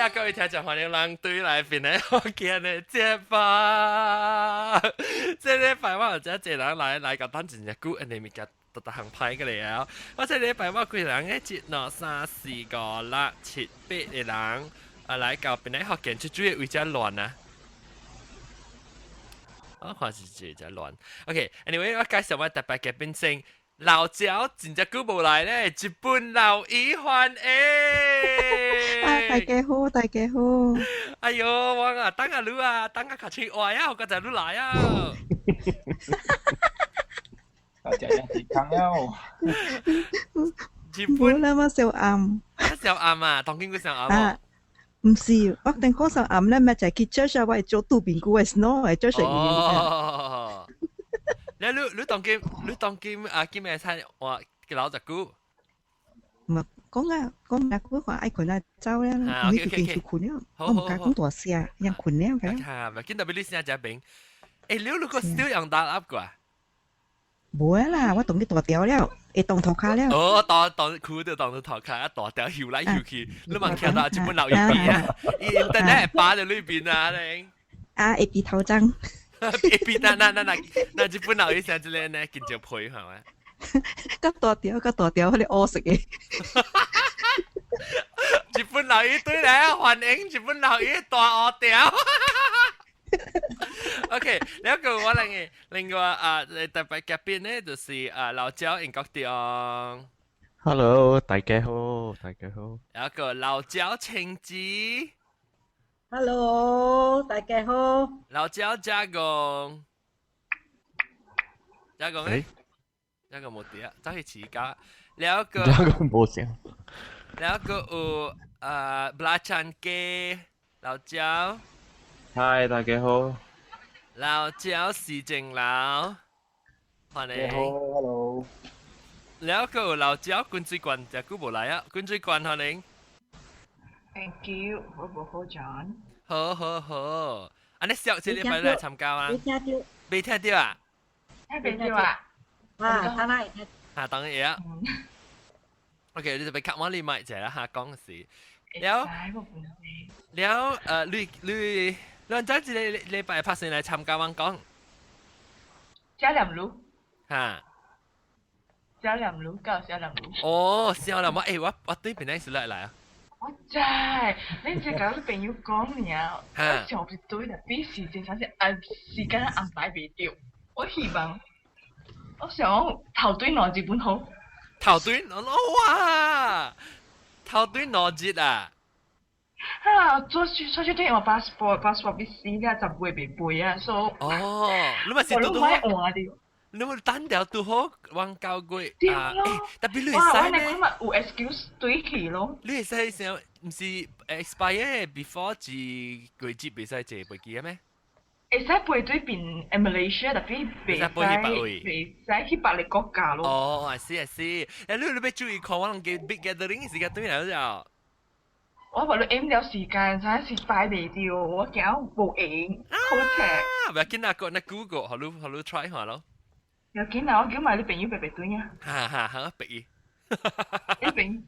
啊，各位聽眾歡迎人對來邊咧，我今日接吧。這禮拜我有這濟人來來個等真正久，因為物件逐逐項歹過來啊。我這禮拜我幾人咧，一、兩、三、四、五、六、七、八個人啊來到邊咧福建出主要位遮亂啊。我看是這只亂。OK，anyway，我介紹我特別嘉賓先。老趙真正久無來咧，日本老姨歡迎。啊，大家好，大家好。哎喲，我啊，等下你啊，等下較清話啊，我剛才你來啊。大家健康了。日本啦，我小暗。小暗啊，當今幾小暗啊？毋是，我頂講小暗咧，咪就係去 church 啊，我會做渡邊久嘅 snow，會 church 哦。你當今啊，今日餐我老十久。唔係講啊，講啊，嗰個愛困啊，走啦，唔去邊處困了，我唔敢講大聲，人困了嘅。嚇，咪見到俾你聲食餅。欸，你如果still 用打噏過？無啊啦，我當佢大條了，會當塗跤了。哦，當當褲就當做塗跤，大條游來游去，你嘛看到日本老一邊啊，伊等下會扒在裏邊啊，你。啊，會比頭髒。會比那那那那那日本老一聲之類呢，緊張皮係咪？較大條，較大條，彼個烏色的。日本老一對來歡迎日本老一大烏條。OK，了個我另外啊特別嘉賓呢，就是啊老趙英國中。 Hello，大家好，大家好。有一個老趙青子。 Hello，大家好。老趙加工。加工咧？加工冇啲啊，走去飼家。了個。加工冇聲。了個有啊，布拉찬雞老趙。 Hi，大家好。老趙時政老，歡迎。好，Hello。了個有老趙滾水罐，這久無來啊，滾水罐歡迎。 Thank you，好唔好，John？好好好，啊你小這禮拜來參加嗎？未聽到。未聽到啊？聽未到啊？啊，他那會聽。啊，當然啊。OK，你就別卡我你麥者啦嚇，講時。了了，你你陣子你禮拜拍先來參加我講。小南路。嚇。小南路，到小南路。哦，小南我欸，我對邊陣時來來啊。我知，你只甲你朋友講爾，我想是對的，比時間上是按時間安排袂著。我希望，我想頭對兩日本好。頭對，哇！頭對兩日啊！哈，做出出對我 passport passport 必死了，10月未背啊，所以哦，你咪是拄拄好換掉。你咪單調拄好往9月啊，特別你會使呢？我嘛有 excuse 對去咯。你會使想，毋是 expire before 一個月袂使坐飛機嘅咩？會使飛對邊 Malaysia，特別袂使袂使去別个國家咯。哦，係是係，欸，你欲注意看，我攏記 big gathering 時間對來咗。我話你 aim 了時間，真是擺袂掉，我驚無閒，好赤。唔要緊啊，個那 Google，予你 try 下咯。要緊啊！我叫埋你朋友白白對啊。哈哈，好，白伊。你朋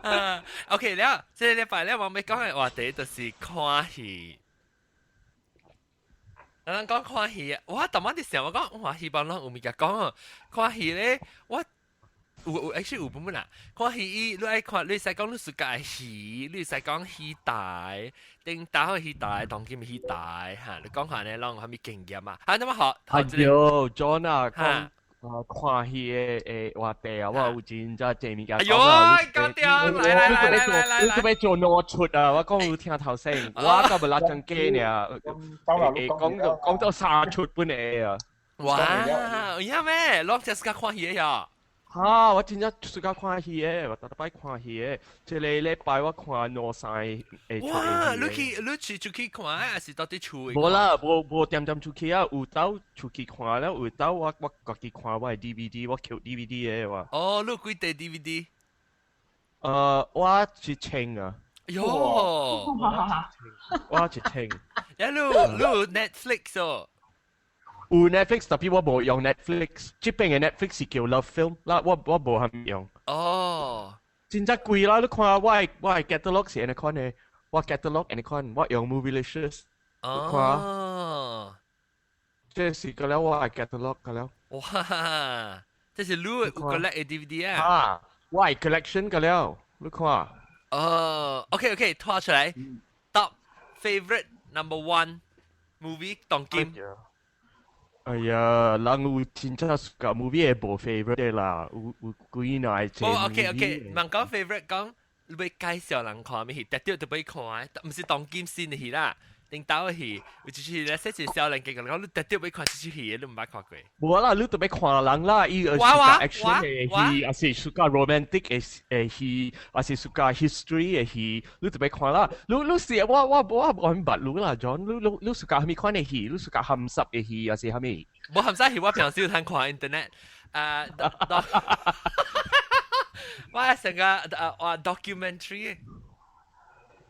啊，OK 了，這個禮拜咧，我欲講的話題就是看戲。咱講看戲，我逐擺佇想我講，我希望攏有物件講哦。看戲咧，我有 actually 有本本啦。看戲伊，你愛看，你使講你 suka 戲，你使講戲台，頂大戲台，當今戲台嚇。你講下呢，攏有啥物經驗啊？啊，那麼好。哎喲，John 啊，講啊看戲的的話題啊，我有真正濟物件講啊。哎喲，搞掂，來來來來來來。你做欲做兩出啊？我講有聽頭先，我甲無六張機爾，講到三出本的啊。哇，有影咩？攏只 suka 看戲的呀？哈！我真正 suka 看戲的，我逐逐擺看戲的。這個禮拜我看兩三個。哇！你去出去看，還是到佇厝？無啦，無恬恬出去啊，有兜出去看了，有兜我家己看我的 DVD，我抾 DVD 的我。哦，你有幾塊 DVD？我一千啊。喲！我一千。你有 Netflix 哦？有 Netflix，特別我無用 Netflix。這邊的 Netflix 是叫 Love Film，啦我無蝦用。哦，真正貴啦！你看我的 catalog 是按呢款的，我 catalog 按呢款，我用 Movielicious。哦。這是個了我的 catalog 個了。哇！這是你有 collect 的 DVD 啊？啊，我的 collection 個了，你看。哦，OK OK，拖出來。Top favorite number one movie 當今。哎呀，人有真正 suka movie 會無 favorite 的啦，有幾若個。無 OK OK，問講 favorite 講，你欲介紹人看咩戲？特別特別看，毋是當今新的戲啦。頂兜的戲，有一出戲咧，說是少年嘅講，你特別欲看這出戲，你毋捌看過。無啦，你特別看人啦，伊係 suka action 的戲，還是 suka romantic 的戲，還是 suka history 的戲，你特別看啦。你是我無捌你啦，John，你 suka 啥物款的戲？你 suka 鹹濕的戲，還是啥物？無鹹濕戲，我平時有通看 internet。我成個我 documentary。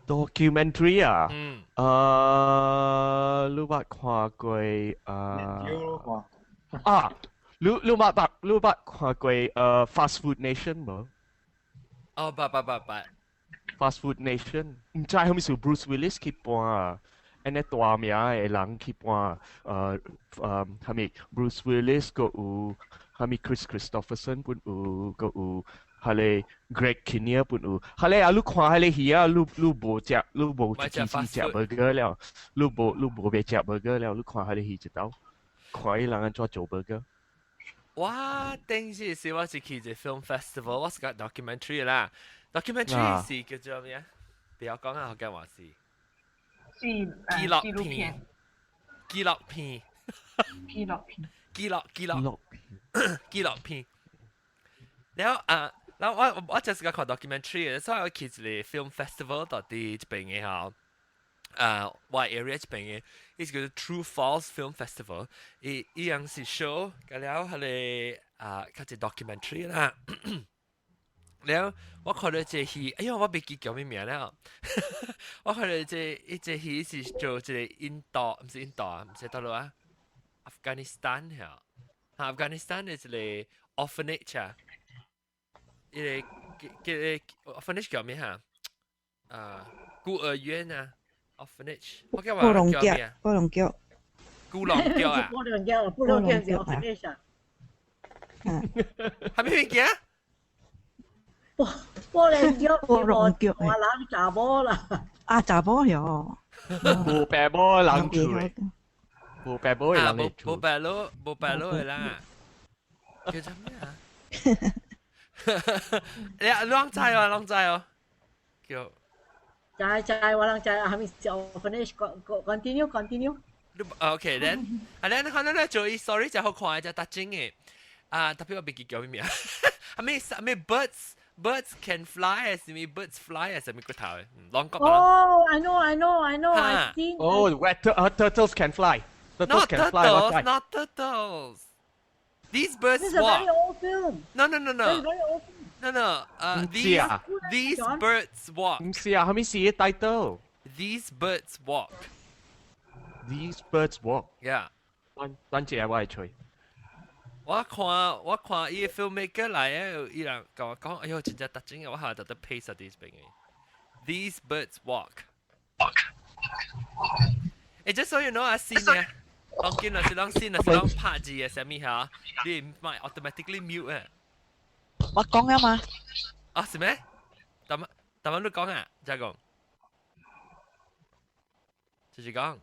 documentary 啊？嗯。你捌看過啊？啊，你捌看過Fast Food Nation 無？哦，捌捌捌捌。 Fast Food Nation，毋知係咪是 Bruce Willis 去扮啊？按呢大名的人去扮，係咪 Bruce Willis 閣有，係咪 Kris Kristofferson 本有，閣有。彼个 Greg Kinnear 本有，彼个啊，你看彼个戲啊，你無食，你無一支食 burger 了，你無欲食 burger 了，你看彼个戲一道，看伊人按怎做 burger。我頂次是我是去一個 film festival，我是個 documentary 啦，documentary 是叫做咩？不要講啊，福建話是。是紀錄片。紀錄片。紀錄片。紀錄紀錄片。然後啊。然後我就是個看 documentary，所以我去一個 film festival 到佇這邊的吼，啊，我 area 這邊的，伊是叫做 True False Film Festival，伊樣是 show，個了彼个啊，較一 documentary 啦。了我看到這戲，哎喲，我袂記叫咩名了。我看到這伊這戲是做一個印度，毋是印度啊，毋是佗落啊，Afghanistan 嚇，Afghanistan 的一個 orphanage 啊。伊個叫叫 orphanage 叫咩嚇？啊，孤兒院啊，orphanage，我叫孤龍腳，孤龍腳，孤龍腳啊，孤龍腳，孤龍腳是 orphanage 啊。係咩物件？孤龍腳，孤龍腳，我人查某啦。啊，查某喲。無爸母人厝，無爸母的人無爸母，無爸母的啦。叫做咩啊？你攏知哦，攏知哦，叫。知知，我攏知啊，還沒就 finish continue continue。 OK then，啊，你看咱咧做伊 story 就好看，就得真嘅。啊，特別我袂記叫咩名，係咩係咩 birds can fly 係咪 birds fly 係咪骨頭嘅？攏講。哦，I know I know I know I seen。哦，where turtles can fly。 Not turtles, not turtles. These birds This is a walk. very old film. No, no, no, no. This is very old film. No, no. These birds walk. 毋是啊，啥物是 title？ These birds walk. These birds walk. Yeah. 等等陣我會吹。我看伊個 filmmaker 來嘅，伊人共我講，哎喲，真正特真嘅，我下特特 paste 喺呢邊嘅。These birds walk. 誒，just so you know 啊，先嘅。當見啊是啷先啊是啷拍字嘅啥物嚇？你唔係 automatically mute 啊？我講啊嘛。啊是咩？但乜但乜你講啊？再講，繼續講。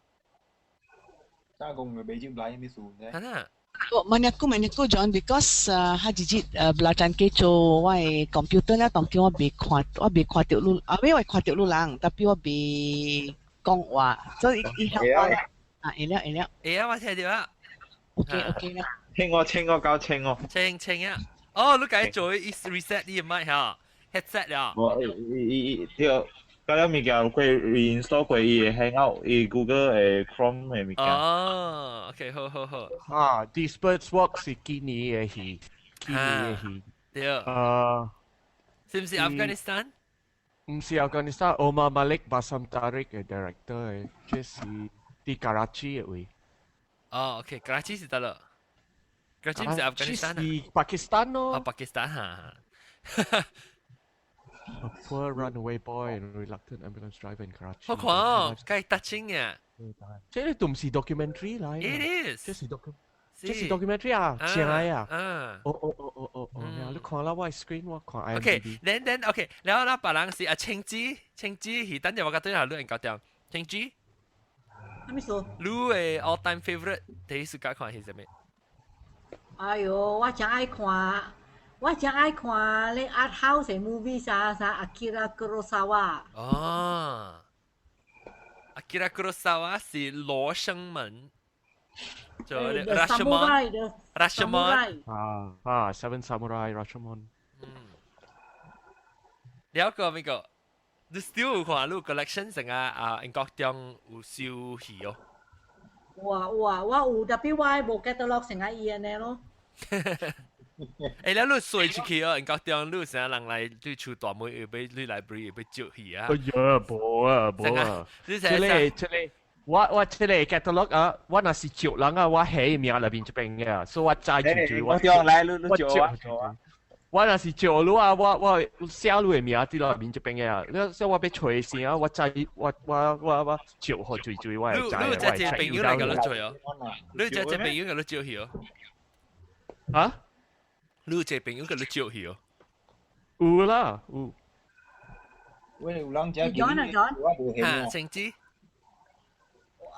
再講嘅未接來咩事呢？係啊。我問一個問一個 John because 哈直接不啦陣機做我的 computer 咧，當叫我未看，我未看到你，啊，咩我看到你人，特別我未講話，所以伊曉我啦。啊，會了會了。會啊，我聽到啊。 OK OK 啦。清我清我夠清我。清清啊！哦，你家做伊 reset 你的麥嚇，headset 了。我伊伊對，嗰了物件過 reinstall 過伊會 hang out，伊 Google 的 Chrome 的物件。哦，OK，好好好。啊，These Birds Walk 是今年的戲，今年的戲。對。啊，是毋是 Afghanistan？毋是 Afghanistan，Omar Malik Bassam Tariq 的 director 的，這是佇 Karachi 的位。哦，OK，Karachi 是佗落。Karachi 毋是 Afghanistan 啊？是 Pakistan 咯。哦，Pakistan 嚇。A poor runaway boy and reluctant ambulance driver in Karachi. 好看哦，該得清啊。這個都唔是 documentary 來。 It is。這是 docu，這是 documentary 啊，正啊。嗯。哦哦哦哦哦哦，你看啦，我 screen 我看 IMDb。 OK，then OK，然後啦，別人是啊青子，青子是等陣我覺得下你人搞掂，青子。啥物事？你的 all time favorite 第一次看是啥物？哎喲，我真愛看，我真愛看咧 art house 的 movie 啥啥 Akira Kurosawa。哦，Akira Kurosawa 是羅生門，就 Rashomon。Rashomon。啊啊，Seven Samurai Rashomon。嗯。了個邊個？你 still 有看你 collection 成啊啊英國中有收戲哦。有啊有啊，我有，特別我無 catalog 成個伊安呢咯。欸，了你隨出去哦，英國中你成日人來對厝大門會欲你 library 會欲借戲啊？哎呀，無啊無啊，你這個這個。我這個 catalog 啊，我若是借人啊，我喺名內面這邊嘅，所以我知就就我叫來你你借我。我若是借你啊，我寫你的名佇內面這邊嘅啊，你所以我欲揣時啊，我知我我我我借予最最我會知。你有這個朋友來共你揣哦？你有這個朋友共你借戲哦？啊？你有這個朋友共你借戲哦？有啦，有。喂，有人遮 John 啊 John，啊，成子。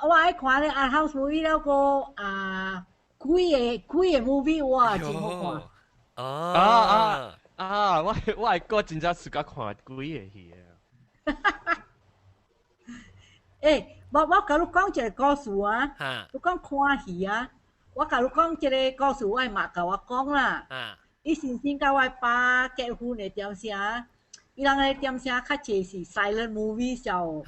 我愛看咧 art house movie 了個啊，鬼个鬼个 movie 哇，真好看。哦啊啊啊！我係哥真正喜歡看鬼个戲啊。欸，我共你講一個故事啊，你講看戲啊，我共你講這個故事，我媽共我講啦。伊先生佮我爸結婚的點聲，伊人的點聲較濟是 silent movie 就。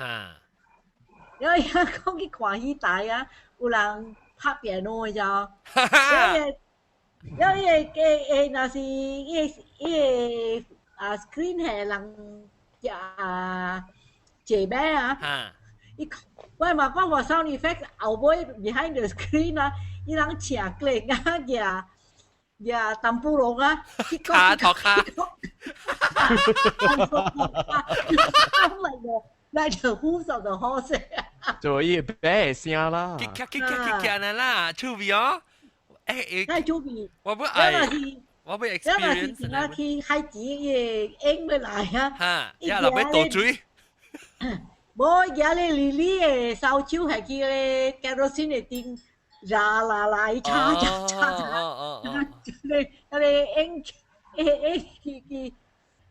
然後伊講去看戲台啊，有人拍 piano 的就，然後伊個會若是伊個啊 screen 係人啊坐馬啊，伊我嘛講無 sound effect 後尾 behind the screen 啊，伊人請過啊舉舉淡布龍啊，卡托卡，like the hooves of the horse。做伊馬聲啦，去去去去去啦，趣味哦。欸，那趣味，我不愛，我不 experience。你若是去海錢伊會湧欲來啊，哈，一落欲倒水。無，舉咧離離的燒酒下去咧，kerosene 的燈，啦啦啦，伊插插插插，那個那個湧欸欸去去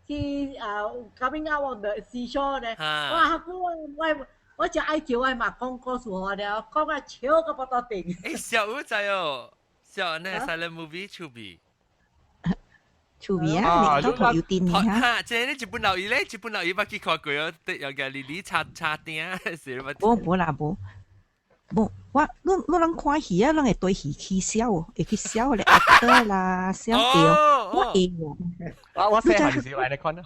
去啊，coming out on the seashore 咧，哇！我我我真愛叫我媽講故事予我了，講啊笑到腹肚痛。欸，小有知哦，小那 silent movie 趣味。趣味啊！你都有電影哈？這你日本老爺咧，日本老爺捌去看過哦，對，有個離離插插鼎是無無啦無。無，我你你人看戲啊，人會對戲起笑，會去笑咧 actor 啦，笑掉，我會喎。我我細漢時按呢款啊。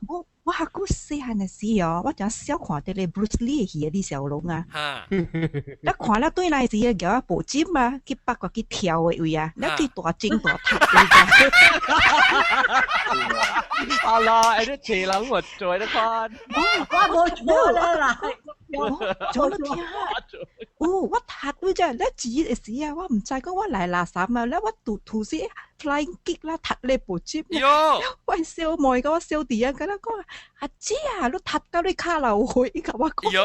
我我還閣細漢的時哦，我真笑看著咧 Bruce Lee 的戲李小龍啊。你看了對來時，叫我報針啊，去北國去跳的位啊，你去大針大塔啊啦，哎，你濟人我做得看。我無錯啦，做了聽。哦，我讀對啫，你字的時啊，我毋知講我來垃圾啊，咧我吐吐死 flying kick 啦，踢你部針。喲，我小妹甲我小弟啊，佮我講阿姐啊，你踢到你跤流血，伊共我講。喲，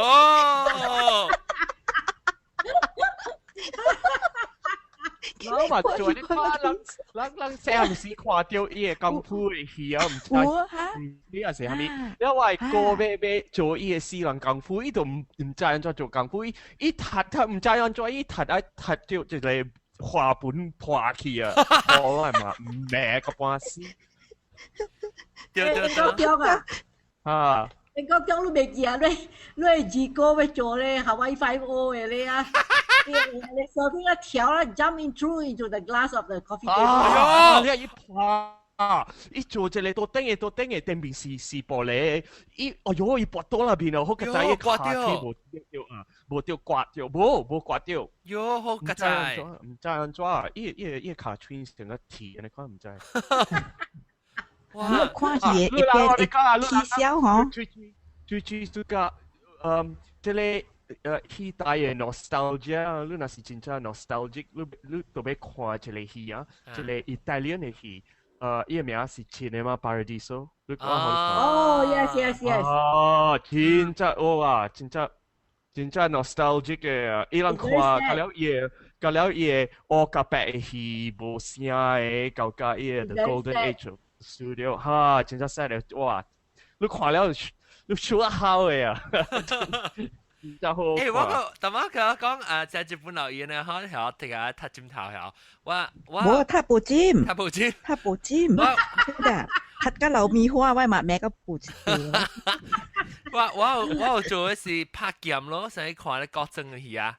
我嘛做你看人人人細漢時看著伊个功夫的戲啊，毋知你也是啥物？你我的哥欲欲做伊个死人功夫，伊都毋毋知按怎做功夫，伊伊踢踢毋知按怎，伊踢啊踢著一个花盆破去啊！我嘛毋明個半死。對對對。對啊！啊！你講講你袂記啊？你你二哥欲做咧，Hawaii Five-O 的咧啊！你手邊一跳啦，jump in through into the glass of the coffee table。啊！你一拍，伊做一個桌頂的桌頂的頂面是是玻璃，伊哎喲，伊跋倒那邊哦，好佳哉，伊跤去無著啊，無著刮著，無無刮著。喲，好佳哉！毋知按怎，伊伊伊跤喙成個鐵，按呢款毋知。哇！你看戲會變會起笑吼。最最最最個，這個戲帶嘅 nostalgia，你若是真正 nostalgic，你特別看這個戲啊，這個 Italian 嘅戲，伊個名是 Cinema Paradiso，你看好哦，yes。哦，真正哇，真正真正 nostalgic 嘅，伊人看，甲了伊個烏甲白嘅戲無聲嘅，到甲伊個 The Golden Age of Studio，哈，真正犀利，哇！你看了你笑一哭嘅啊！真好。欸，我個頭先佢講啊，在日本留言咧，可能係聽下讀尖頭係我無讀報紙，讀報紙，讀報紙，真的，讀甲流棉花，我嘛名個報紙。我有做的是拍劍咯，上去看咧國政嘅戲啊。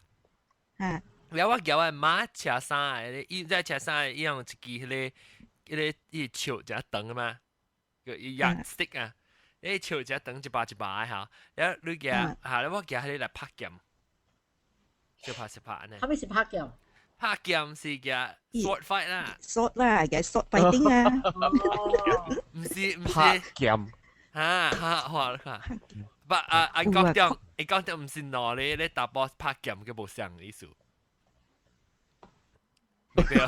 了我叫我媽車衫的，伊在車衫，伊用一支彼個伊笑誠長嘛，個伊 yardstick 啊，伊笑誠長一把一把的哈，了你舉哈，我舉彼個來拍劍，就拍是拍呢。啥物是拍劍？拍劍是舉 sword fight 啦。 sword 啦，舉 sword fighting 啊。毋是毋是。拍劍。哈哈，好你看。不啊啊！講掉，伊講掉毋是兩个咧查埔拍劍，佮無相意思。對啊。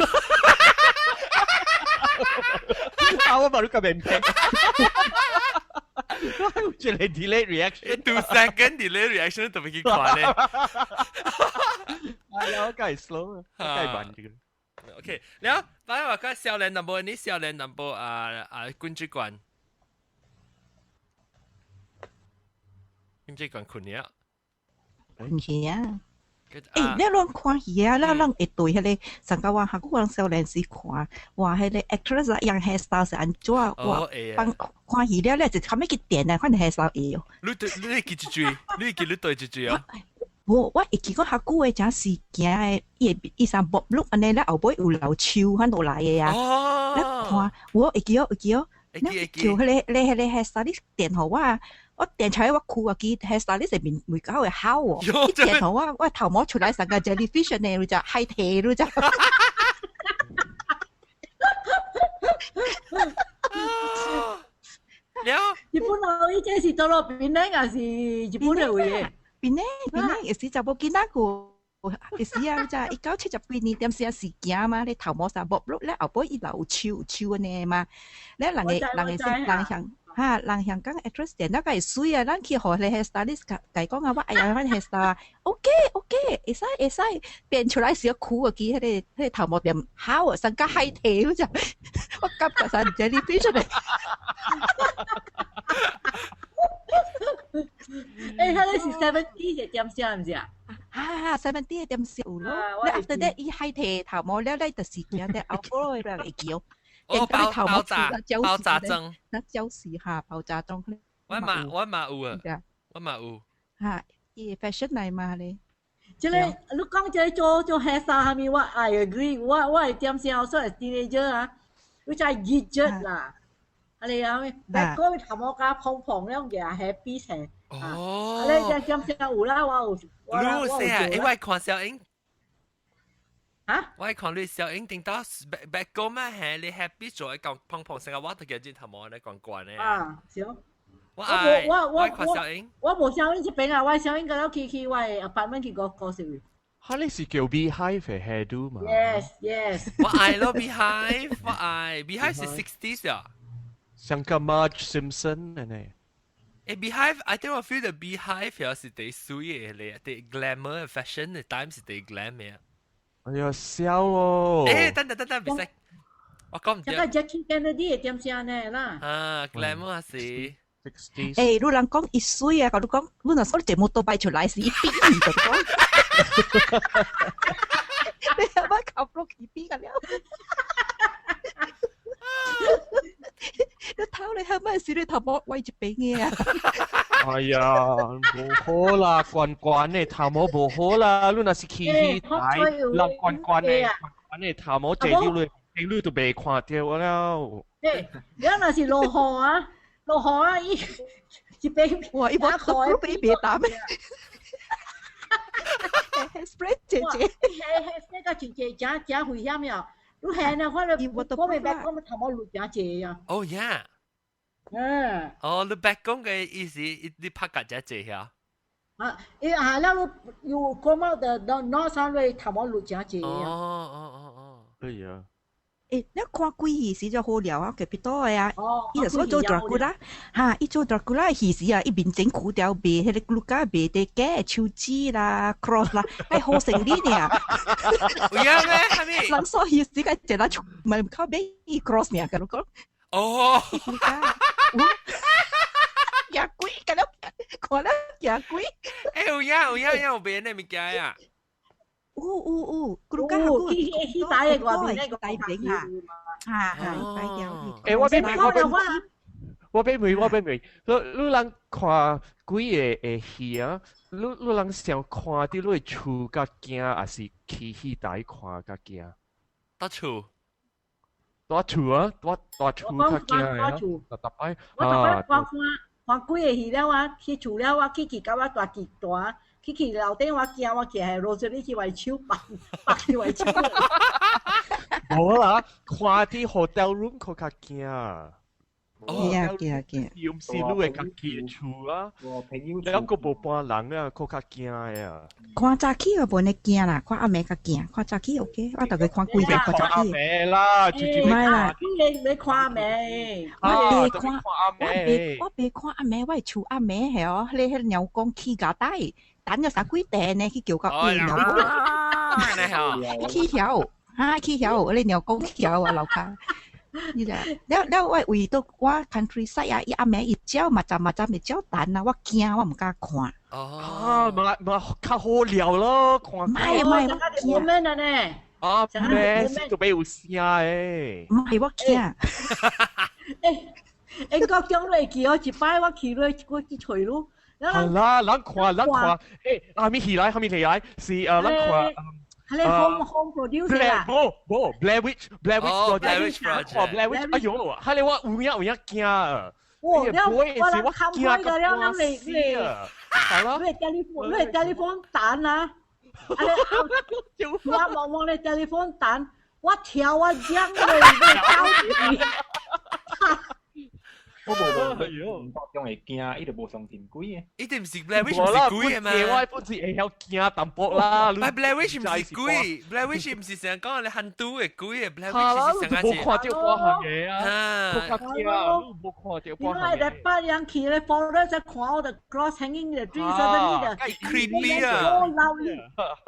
啊！我嘛你個明白。我有一個 delay reaction。 2 second delay reaction 特別去看咧。哎呀，我梗係 slow 啊，我梗係慢啲。 OK，了，反正我講少年淡薄，你少年淡薄啊啊，滾水罐，滾水罐睏了。睏去啊！欸，你攏看戲啊，咱攏會對彼個上個我學久少年時看，哇，彼個 actress 啊，用 hairstyle 是按怎？哇，放看戲了了就後尾去電啊，看 hairstyle 會哦。你對，你記一句，你記你對一句啊？無，我會記講較久的誠時行的，伊會伊衫薄碌按呢，了後尾有留鬚反落來的啊。你看，我會記哦，會記哦。你叫彼個 hairstyle 電予我。我電出來我哭啊！記 hairstyle 是面未夠會好哦。伊電予我，我頭毛出來成個 jellyfish 呢，你知海提你知。了，日本佬伊這是倒落檳城還是日本的位？檳城，檳城，會時查某囡仔個，會時啊，你知1970幾年點時啊時行嘛，你頭毛衫薄碌咧，後尾伊留鬚鬚按呢嘛，咧人個人個人向。哈，人香港 actress 電腦會媠啊，咱去予彼個 hairstylist 共講啊，我愛按呢 hairstyle 啊，OK OK，會使會使，變出來時哭啊，記彼個彼個頭毛點好啊，成個海提，你知，我感覺上 jellyfish 出來。欸，彼個是 70 的點聲，毋是啊？啊，70 的點聲有咯。你 after that 伊海提頭毛了，咧就是行咧後尾人會記哦。哦，爆炸妝，那就是哈爆炸妝。我嘛有啊，我嘛有。哈，伊 fashion 來嘛咧。這個你講這個做做 hairstyle 啥物，我 I agree，我會點聲，我算係 teenager 啊，你知熱熱啦，啊你啊咩？白個頭毛加蓬蓬了嘅 happy 成。哦。你這點聲有啦，我有。你有寫啊？因為看小英。啊！我看你小英頂到白白個咩係你 happy 做一講蓬蓬成個我都記住頭毛咧講慣咧。啊，是。我愛我我看小英。我無小英這邊啊，我小英個了去去我的 apartment 去過過時。哈，你是叫 Beehive 的 hairdo 嘛？Yes。我愛咯 Beehive，我愛 Beehive 是 60s 啊。像個 Marge Simpson 按呢。欸，Beehive，I think 我 feel the Beehive 又是最媠的咧，最 glamour fashion 的 time 是最 glam 的。哎呀，笑咯！欸，等等等等，袂使，我講唔這個 Jackie Kennedy 的點聲呢啦。啊，glamour 是。欸，你人講伊媠啊，共你講，你若說你坐摩托擺出來是伊比你就講。你係咪靠落去比個了？你頭你係咪是你頭毛歪一邊嘅啊？哎呀，無好啦，懸懸的頭毛無好啦，你若是去去台，人懸懸的懸懸的頭毛坐入去，你就袂看著了。欸，你若是落雨啊，落雨啊，伊一邊哇，伊無比別打咩？Hairspray 姐姐， hairspray 甲真濟誠誠危險呀！你現啊，反正我袂捌講頭毛落誠濟啊。哦呀。嗯。哦，你白講嘅意思，你拍架只隻呀？啊，伊啊，了有 come out 的 north 上頭毛錄真濟。哦哦哦哦。哎呀。欸，你看鬼戲時就好料啊，特別多的啊。伊就說做 Dracula，哈，伊做 Dracula 戲時啊，伊面前苦掉賣，彼個 Luca 賣啲假手指啦、cross 啦，係好成呢爾。有影咩？係咪？人說戲時個一個出，唔係靠買 cross 爾，甲你講。哦。驚鬼，甲了看了驚鬼。欸，有影有影有影有賣那物件啊？有有有，有去去台的外面那個台邊啊，哈哈，台條。欸，我欲問，我欲問，我欲問，我欲問，你你人看鬼的的戲啊？你你人想看佇你厝較驚，抑是去戲台看較驚？佇厝。佇厝啊，佇佇厝較驚啊！逐逐擺，我逐擺我看看鬼的戲了啊，去厝了我去去到我大吉大。去去樓頂，我驚我徛喺羅這裡去我手綁綁去我手。無啦，看佇 hotel room 較較驚。驚驚驚！又毋是你會家己的厝啊，了閣無伴人啊，閣較驚的啊。看早起我無呢驚啦，看暗暝較驚。看早起 OK，我逐個看規個看早起。看暗暝啦，唔係啦，你你看暗暝。我袂看，我袂我袂看暗暝，我會厝暗暝係哦，彼個鳥公起夾帶，等咗啥幾地呢？去叫個鳥公。起曉，哈起曉，你鳥公起曉啊，樓跤。你啦，了了我為到我 countryside 啊，伊暗暝伊鳥嘛陣嘛陣會鳥蛋啊，我驚我毋敢看。哦，嘛嘛較好料咯，看。唔係唔係，我驚啊呢。啊咩？都俾有聲的。唔係我驚。欸，英國將來去哦，一擺我去落，我去揣咯。係啦，咱看咱看，欸，啥物戲來？啥物戲來？是啊，咱看。係你 home home producer 啦？無無，Blair Witch Blair Witch Blair Witch Project Blair Witch，哎呦，係你我有影有影驚啊！我我我看開個了，咱你你，係咯，你 telephone 你 telephone 彈啊！啊你，我望望你 telephone 彈，我跳我驚你你走。我無無，唔覺會驚，伊就無相信鬼嘅。伊定毋是 Blair Witch 毋是鬼嘅嘛？我本是會曉驚淡薄啦。唔係 Blair Witch 毋是鬼，Blair Witch 毋是成日講你很多嘅鬼嘅，Blair Witch 是成日無看著半項嘅啊，較驚，無看著半項。因為禮拜兩去咧，forest 在看我的 cross hanging the tree suddenly 的 creepy 啊！好鬧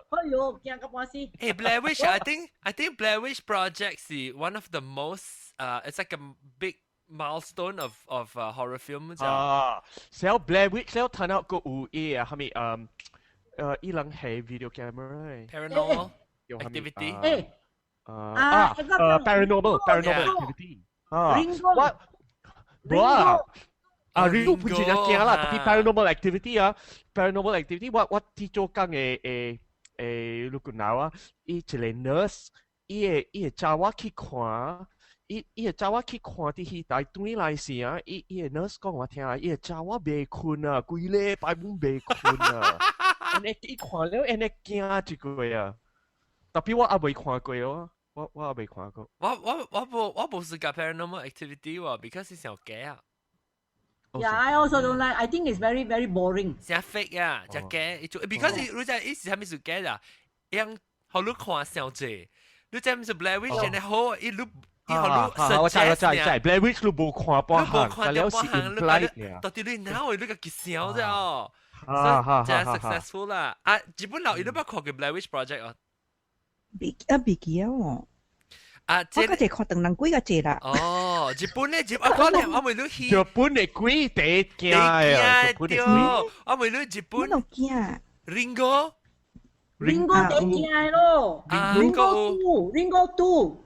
哎呦，驚到半死。誒，Blair Witch，I think Blair Witch Project 是 one of the most，it's like a big milestone of horror film 啊，小 Blair Witch 了睇到個有伊啊，係咪誒誒，伊人係 video camera paranormal activity 誒啊啊 paranormal paranormal activity 啊，我無啊。啊，Ringu 本身就驚啦，特別 paranormal activity 啊，paranormal activity 我我佇做工的的的女朋友啊，伊一個 nurse，伊會伊會招我去看。伊伊會招我去看佇戲台轉來時啊，伊伊個 nurse 講我聽啊，伊會招我袂睏啊，規禮拜阮袂睏啊，按呢伊看了按呢驚一個啊，特別我猶未看過哦，我我猶未看過。我我我無我無是講 paranormal activity 喎，because 是上假啊。 Yeah, I also don't like. I think it's very very boring. 誠 fake 啊，誠假，because 你知伊是啥物事假啦？樣予你看傷濟，你知毋是 Blair Witch 呢好，伊你。伊予你我知我知知，Blair Witch 你無看半項，但了是 implied 到底你哪會你家己想啫哦？所以真 successful 啦！啊，日本佬伊都捌看過 Blair Witch Project 哦？未啊未記啊喎。啊，我嗰隻看唐人鬼個隻啦。哦，日本咧，日我講咧，我問你去。日本的鬼第一驚啊！日本的鬼，我問你日本。我驚。 Ringo。 Ringo 第一驚咯。Ringo two，Ringo two。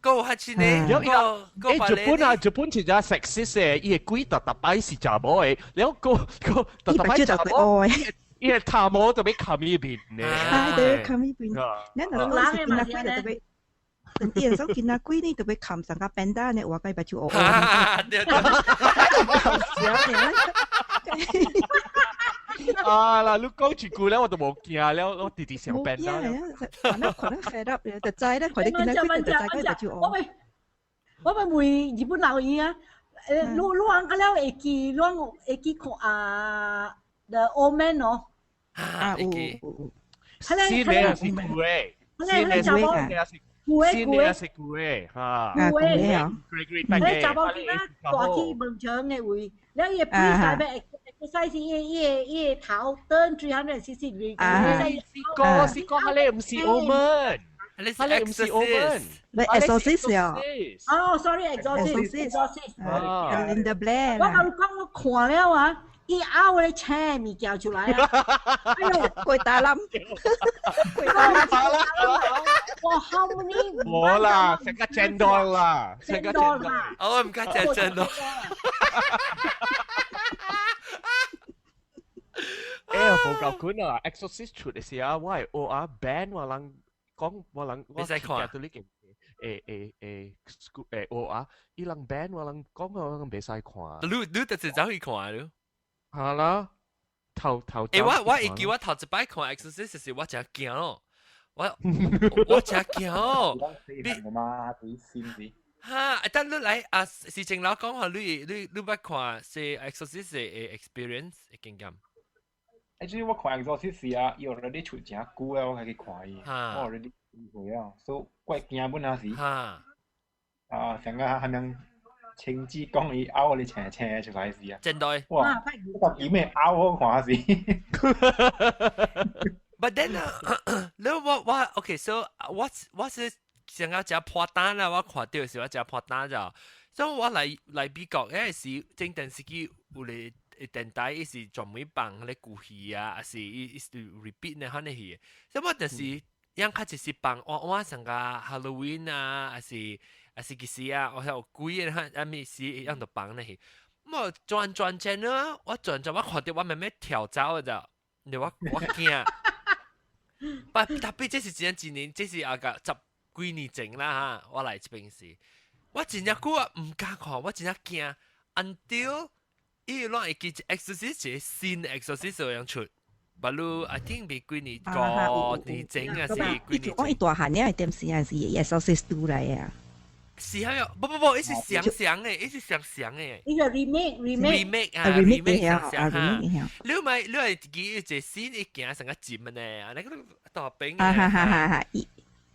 個較親呢？了欸，日本啊，日本真正 sexist 的，伊的鬼逐逐擺是查某的，了個個逐逐擺查某，伊的頭毛都欲冚伊面呢。啊，對，冚伊面。咱若講是見仔鬼就特別，伊若講見仔鬼呢，特別冚上個扁擔呢，活該目睭烏烏。對對。啊啦，你講一句咧，我就無驚了，我直直想變啦。可能可能 fed up 就知咧，看你見仔鬼就知佢目睭烏。我咪我咪問日本老伊啊，你你講個了會記，你會記看啊 The Omen 哦。啊，會記。新的是舊的，新的是舊的新的是舊的哈。舊的啊。彼個查某囡仔大去門牆的位，了伊個比賽欲 exercise 伊個頭 turn 360 degree。是個是個，彼個毋是 Omen。彼個毋是 Omen。你 Exorcist 啊？哦，sorry，Exorcist，Exorcist。 Linda Blair。我共你講，我看了啊，伊拗咧青物件出來啊！哎喲，過大冧，過大冧，哇，how many？無啦，食個煎多啦，食個煎多啦。我毋敢食煎多。欸，無夠款啊！Exorcist 出的時啊，我係學啊 band 我人講我人我使看到呢件誒誒誒 school 誒學啊，伊人 band 我人講我人袂使看。你就是走去看你。係啦，頭頭。欸，我會記我頭一擺看 Exorcist 時，我誠驚咯，我誠驚哦。你嘛，幾先子？哈！等你來啊，事情老講話，你捌看是 Exorcist 的 experience 的經驗。 Actually 我看 Exorcist 時啊，伊 already 出誠久了，我才去看伊，我 already 會啊，所以我驚本那時。啊，成個係咪情節講伊拗你青青出來時啊？真對。哇！我見咩拗我看時。 But then 你我 OK，so 我是想要食破單啦，我看到時我食破單就，所以我來美國嗰時整電視機有咧電台，伊是專門放彼個舊戲啊，還是伊是 repeat 呢款的戲。所以我就是樣較就是放我我上個 Halloween 啊，還是幾時啊，我有鬼的款，啥物時樣就放那戲。我轉轉轉呢，我轉轉我看到我妹妹跳走的，你我驚。不，特別這是真正一年，這是啊個十幾年前啦哈，我來這邊時，我真正久啊毋敢看，我真正驚。until 伊攏會記 Exorcist 一個新 Exorcist 樣出，不如 I think 比幾年5年前啊是幾年。我伊大漢了，點時啊是 Exorcist 2來啊。是啊，不不不，伊是相像的，伊是相像的。伊個 remake remake remake 啊 remake 相像哈。你咪你係記一個新一行成個尖的呢？那個大餅啊哈哈哈哈！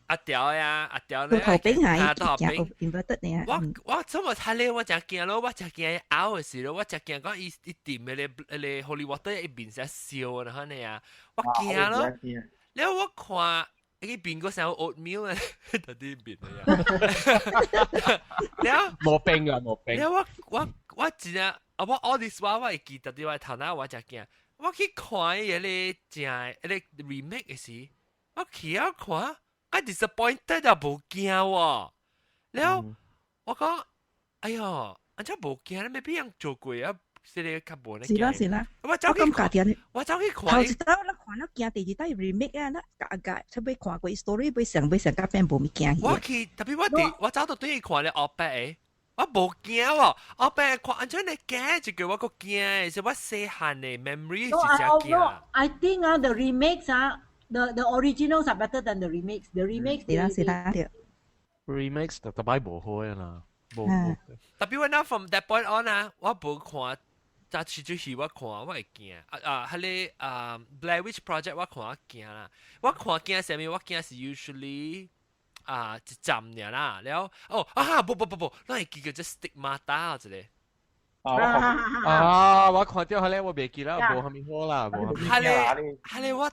阿條呀，阿條咧，頭餅啊，頭餅 inverted 呢。我怎麼睇咧？我真驚咯，我真驚拗的時咯，我真驚講伊伊掂的咧，咧 holy water 一面先燒啊，款的啊，我驚咯。了我看。伊變個成 oatmeal 啊，到底變啊！了無冰啊，無冰。了我真正啊，我 all this while 我會記得啲我頭腦我真驚，我去看伊個正彼個 remake 的時，我去啊看，我 disappointed 啊，無驚喎。了我講，哎喲，按怎無驚？你欲變樣做過啊？是個較無呢？是啦是啦，我走去看，我走去看。頭一擺我看了驚，第二擺 remake 啊，那夾夾，出尾看過 story，尾上尾上甲變無物驚。我去，特別我佇我走到對去看咧後壁的，我無驚喎，後壁看按怎你驚，就叫我閣驚，是我細漢的 memory 是誠驚。 I think 啊，the remakes 啊，the originals are better than the remakes. The remakes 是啦是啦，對。 Remakes 特特擺無好的啦，無。特別我那 from that point on 啊，我無看。早時就戲我看我會驚啊啊！彼個啊 Blair Witch Project 我看我驚啦，我看驚啥物？我驚是 usually 啊一站爾啦，了哦啊不不不不，咱會記叫做 Stigmata 一個。啊！我看到彼個我袂記啦，無蝦米好啦，無蝦米。彼個彼個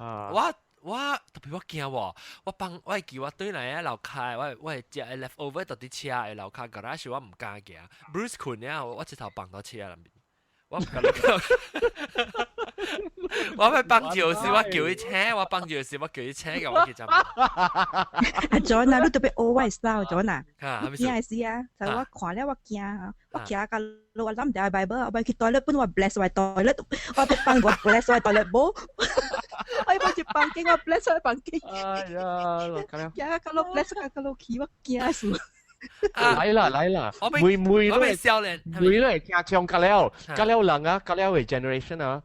我特別我驚喎，我放我會記我轉來啊樓跤，我會食 leftover 到佇車的樓跤 garage 我毋敢行，Bruce 睏了，我一頭放到車內面。我毋敢，我欲放尿時，我叫伊請；我放尿時，我叫伊請，共我去浸。阿 John 啊，你特別學我 style John 啊，驚是啊，就我看了我驚，我徛甲我諗住 Bible，我去 toilet 本我 bless 我 toilet，我欲放我 bless 我 toilet bowl，我欲去房間我 bless 我房間。哎呀，驚甲我 bless 甲我去，我驚死。來啦來啦，每每都係少年，每都係驚唱甲了，甲了人啊，甲了的 generation 啊，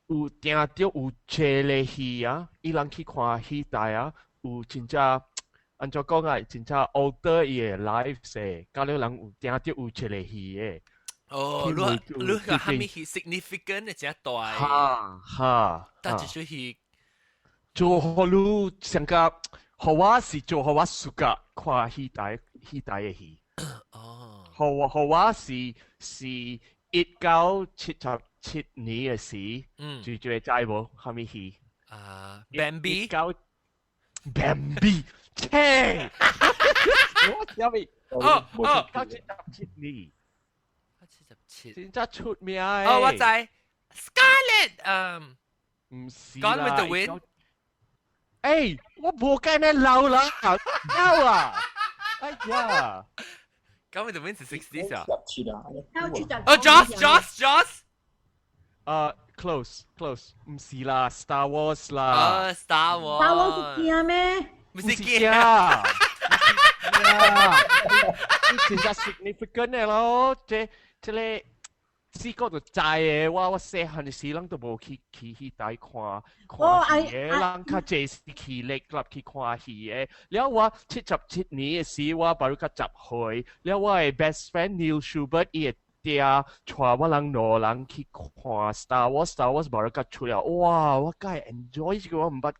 有聽到有這個戲啊，伊人去看戲台啊，有真正按怎講啊？真正 alter 伊的 life 勢，甲了人有定著有一个戲的。哦，你你個蝦米戲 significant 的真大。哈哈。但一出戲做予你上個，予我是做予我 suka 看彼台彼台的戲。哦。予我是1977年的時，就就會知無？蝦米戲？啊，Bambi。九 Bambi，切！我啥物？哦哦，九七十七年，七十七，真正出名的。哦，我知，Scarlet，嗯，毋是 Gone with the Wind。欸，我無計你老啦，老啊！哎呀，Gone with the Wind 是 60s 啊。十七啊。哦，Jaws Jaws Jaws。啊，close close，毋是啦，Star Wars 啦。啊，Star Wars。 Star Wars 是鏡咩？毋是鏡。你真正 significant 的咯，這這个四個就知的，我細漢的時攏都無去彼台看看戲的，人較濟是去 Lake Club 去看戲的。了我77年的時，我巴魯較10歲，了我的 best friend Neil Schubert 伊的爹帶我人兩人去看 Star Wars，Star Wars 巴魯較出了，哇！我介 enjoy 這個我毋捌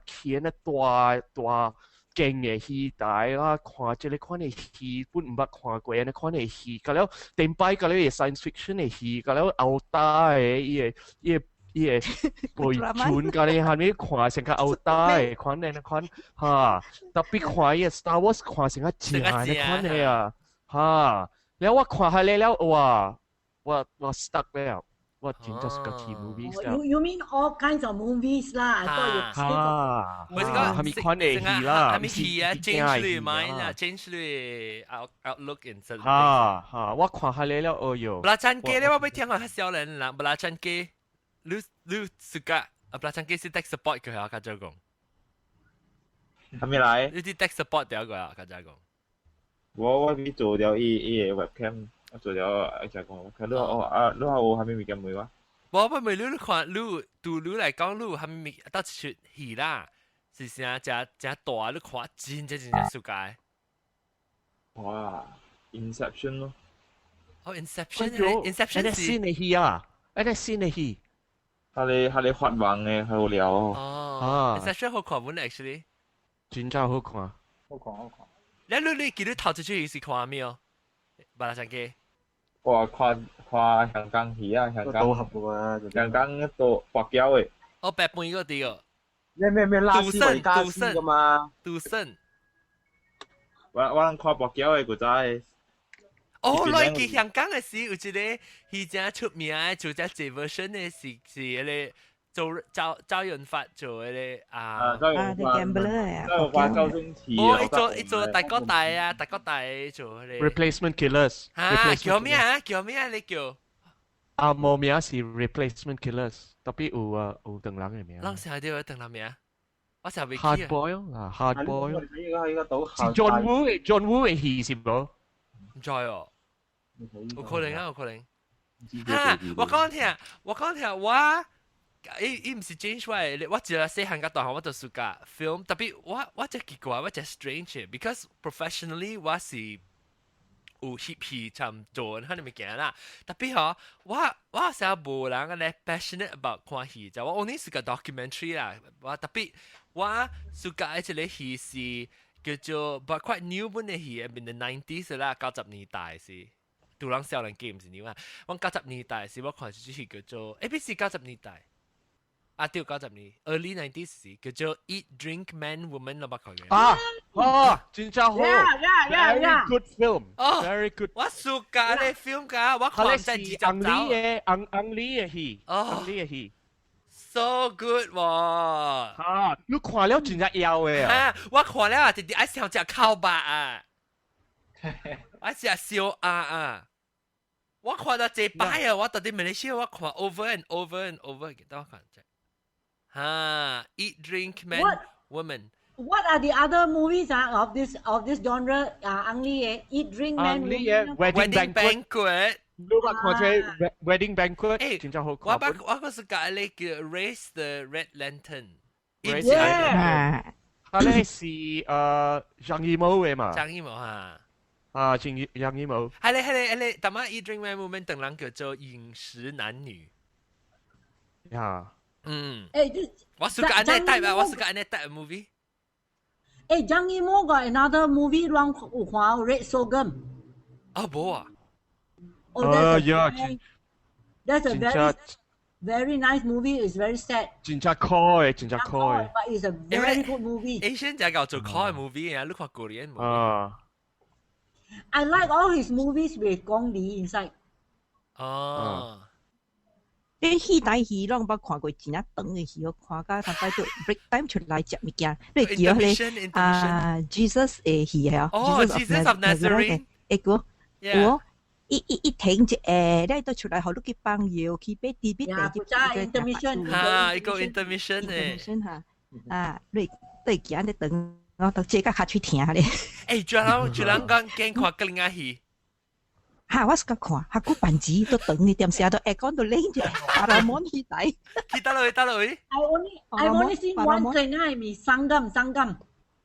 去那大大間的戲台啦，看這个款的戲，本毋捌看過按呢款的戲，甲了頂擺甲了伊 science fiction 的戲，甲了後打的伊的背船甲你蝦米看成較後打的款的那款哈，特別看伊的 Star Wars 看成較正的款的啊，哈，了我看下來了，哇，我 stuck 了。我真正是個睇 movies 啦。 You mean all kinds of movies 啦？I thought you 啊，我是講蝦米款的戲啦，蝦米戲啊？change 你 mind 啊，change 你 outlook in certain 哈哈，我看下來了，哦喲。布拉찬機咧，我欲聽看較少年人，布拉찬機，你你 suka 啊？布拉찬機是 tech support 佢啊，較早講。係咪來？你啲 tech support 掉個啊，較早講。我去做掉伊个 webcam。我做了一隻講，佢你哦啊，你話有蝦米物件問我？無我問你，你看你對你來講，你有蝦米物到一出戲啦？是啥誠誠大？你看真正真正 suka。哇，Inception 咯。哦，Inception，Inception 是新的戲啊，那個新的戲。佢哋發夢的好了。哦，Inception 好看無 actually？真正好看。好看好看。你記得頭一出戲是看咩哦？巴拉山機。我看看香港戲啊，香港。賭俠嘛，香港賭跋筊的。哦，白飯個對個。咩咩咩拉斯維加斯噶嘛？賭聖。我人看跋筊的古早的。哦，來記香港的時有一个戲真出名的，做隻這 version 的是彼个周周周潤發做彼个啊。周潤發。周潤發周星馳。哦，伊做大哥大啊，大哥大做彼个。 Replacement Killers。啊，叫咩啊？叫咩啊？你叫？啊，無名是 Replacement Killers，tapi 有啊有唐人的名。人啥叫唐人名？我成未記。 Hard Boil 啊，Hard Boil。依個依個賭是 John Woo 的 John Woo 的戲是無？毋知哦，有可能啊，有可能。哈！我講聽，我講聽，我伊毋是 change 我的，我一個細漢甲大漢我都 suka film，特別我真奇怪，我真 strange，because professionally 我是有翕戲參做彼個物件啦。特別吼，我成日無人按呢 passionate about 看戲，就我 only suka documentary 啦。我特別我 suka 一個戲是叫做 but quite new 本的戲，in the 90s 啦，90年代是。杜人少年記毋是你啊！我九十年代時，我看一出戲叫做，欸，不是九十年代，啊對，九十年，early 90s 時叫做 Eat Drink Man Woman，你捌看過？啊啊，真正好，very good film，very good。我 suka 咧 film 㗎，我看在二十紅李的紅紅李的戲，紅李的戲，so good 喎！啊，你看了真正枵的啊！我看了啊，直直愛想食烤肉啊！我食燒鴨啊！我看到這擺啊，我到佇馬來西亞我看 over and over and over 記得我看這。哈，Eat Drink Man Woman。 What are the other movies 啊 of this genre 啊？Ang Lee 的 Eat Drink Man Ang Lee 的 Wedding Banquet。你捌看這 Wedding Banquet？欸，真正好看。我捌我閣 suka 咧叫 Raise the Red Lantern。 Yeah。佢咧是張藝謀嘅嘛？張藝謀啊。啊，張藝謀。係咧係咧係咧，大媽伊 Dream Moment 等人叫做飲食男女。呀。嗯。誒，我是個按呢帶吧，我是個按呢帶 movie。誒，張藝謀個 another movie 讓有看 Red Sorghum。啊，無啊。哦，that's a very very nice movie. It's very sad. 真正可愛，真正可愛。 But it's a very good movie. Asian 就叫做可愛 movie 啊，你看 Korean movie。啊。 I like all his movies with 龔離 inside. 哦。你戲台戲攏捌看過真正長的戲，我看甲頭擺就 break time 出來食物件，你記得彼個啊 Jesus 的戲啊？哦，Jesus of Nazareth。會個有伊停一下，你都出來，予你去放藥，去買豬米第一 intermission 哈，一個 intermission 誒，intermission 哈，啊，你對行咧等，我都這個較喙疼咧。欸，就人講見看格林仔戲。哈，我是甲看，較久辦錢都長，點時都會講到冷者，巴拉蒙戲台。去倒落去，倒落去。 I only seen one 最愛咪 Sangam Sangam。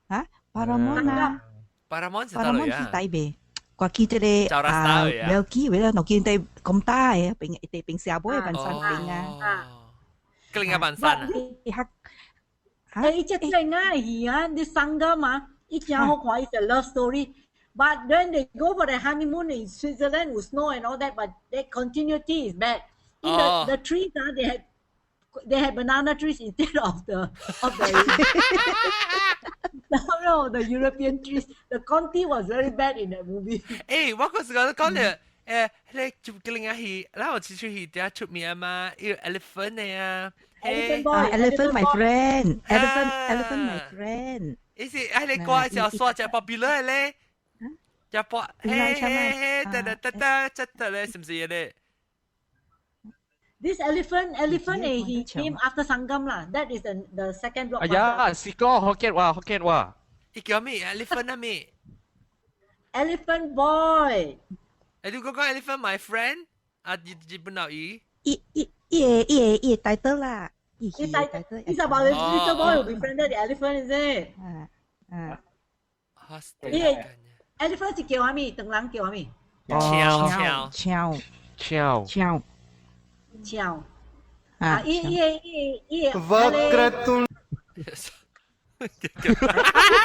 啊，巴拉蒙啊。巴拉蒙是巴拉蒙戲台未？我記得咧啊，了記為了我見得咁大嘅邊一地邊社尾嘅萬山邊啊。格林仔萬山啊。誒，伊隻最愛戲啊，你 Sangam 啊，伊真好看，伊是 love story。But then they go for the honeymoon in Switzerland with snow and all that, but the continuity is bad. In the trees, they had banana trees instead of the no, the European trees. The Conti was very bad in that movie. 誒，我嗰時覺得講咧，誒，你做格林仔戲，然後這出戲點出名嘛？有 elephant 的啊，Elephant boy, elephant my friend, elephant elephant my friend。伊是哎，你歌時候刷只 popular 咧。一播，嘿嘿嘿，得得得得，得得咧，是唔是咧？ This elephant, he came after Sangam lah. That is the second blockbuster. 哎呀，是講福建話，福建話。伊叫咩？Elephant 啊咩？Elephant boy。誒，你講講 Elephant my friend？啊，日本老魚。伊伊伊個伊個帶到啦。伊帶，It's about the little boy who befriended the elephant, is it？啊啊。伊個 elephant 是叫啥物？唐人叫啥物？超超超超超超啊！伊伊伊伊個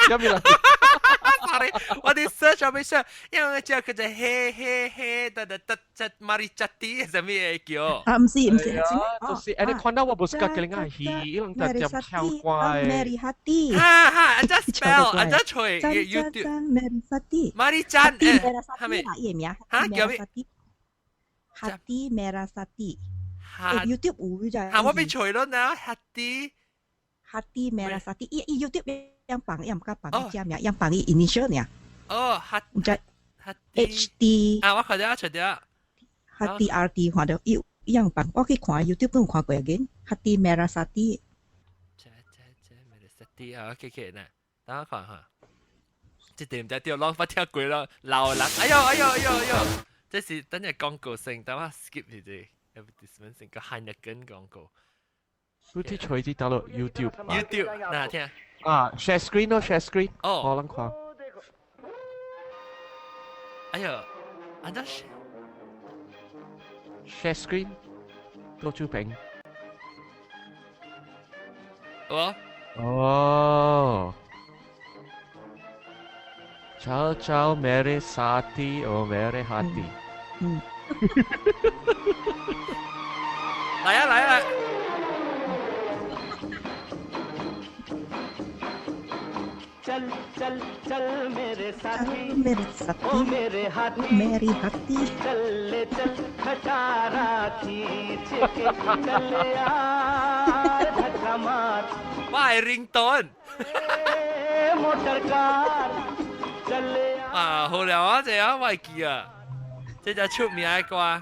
有咩啦？Sorry，我哋 search 上面 search，因為只叫做嘿嘿嘿，得得得，只馬里扎蒂，啥物會叫？啊，毋是毋是，就是誒，你看到我無是個格林仔戲，伊攏在點跳歌的。 Mary Hati。哈哈，啊只 spell，啊只吹 YouTube。 Mary Hati。馬里扎，誒，係咪？伊個名。嚇叫咩？Hati Merasati。YouTube 有就。嚇我被吹咯呢，Hati。 Hati Merasati，伊伊 YouTube 樣放，伊毋敢放伊只名，樣放伊 initial 爾。哦，哈，毋知 H D。啊，我看到出咗。 Hati R D 看到伊樣放，我去看 YouTube 都有看過一個 Hati Merasati。這這這 Merasati 啊，OK OK 呢，等我看下。這點知掉，攏發聽過咯，老人，哎呦哎呦哎呦哎呦，這是等下廣告聲，等我 skip 呢啲 advertisement 成個韓日跟廣告。你啲隨啲打落 YouTube。 YouTube，嗱聽。啊，share screen 咯，share screen。哦。可能看。哎呦，啊這 share screen，多豬餅。哦。哦。चल चल मेरे साथी ओ मेरे हाथी。嗯。來啊來啊！ चल चल चल मेरे साथी मेरे साथी ओ मेरे हाथी मेरी हाथी चल ले चल खटारा खींच के चल यार धक्का मार 哇，係 ringtone motor car चल 啊，好了啊，這樣我會記啊，這隻出名的歌，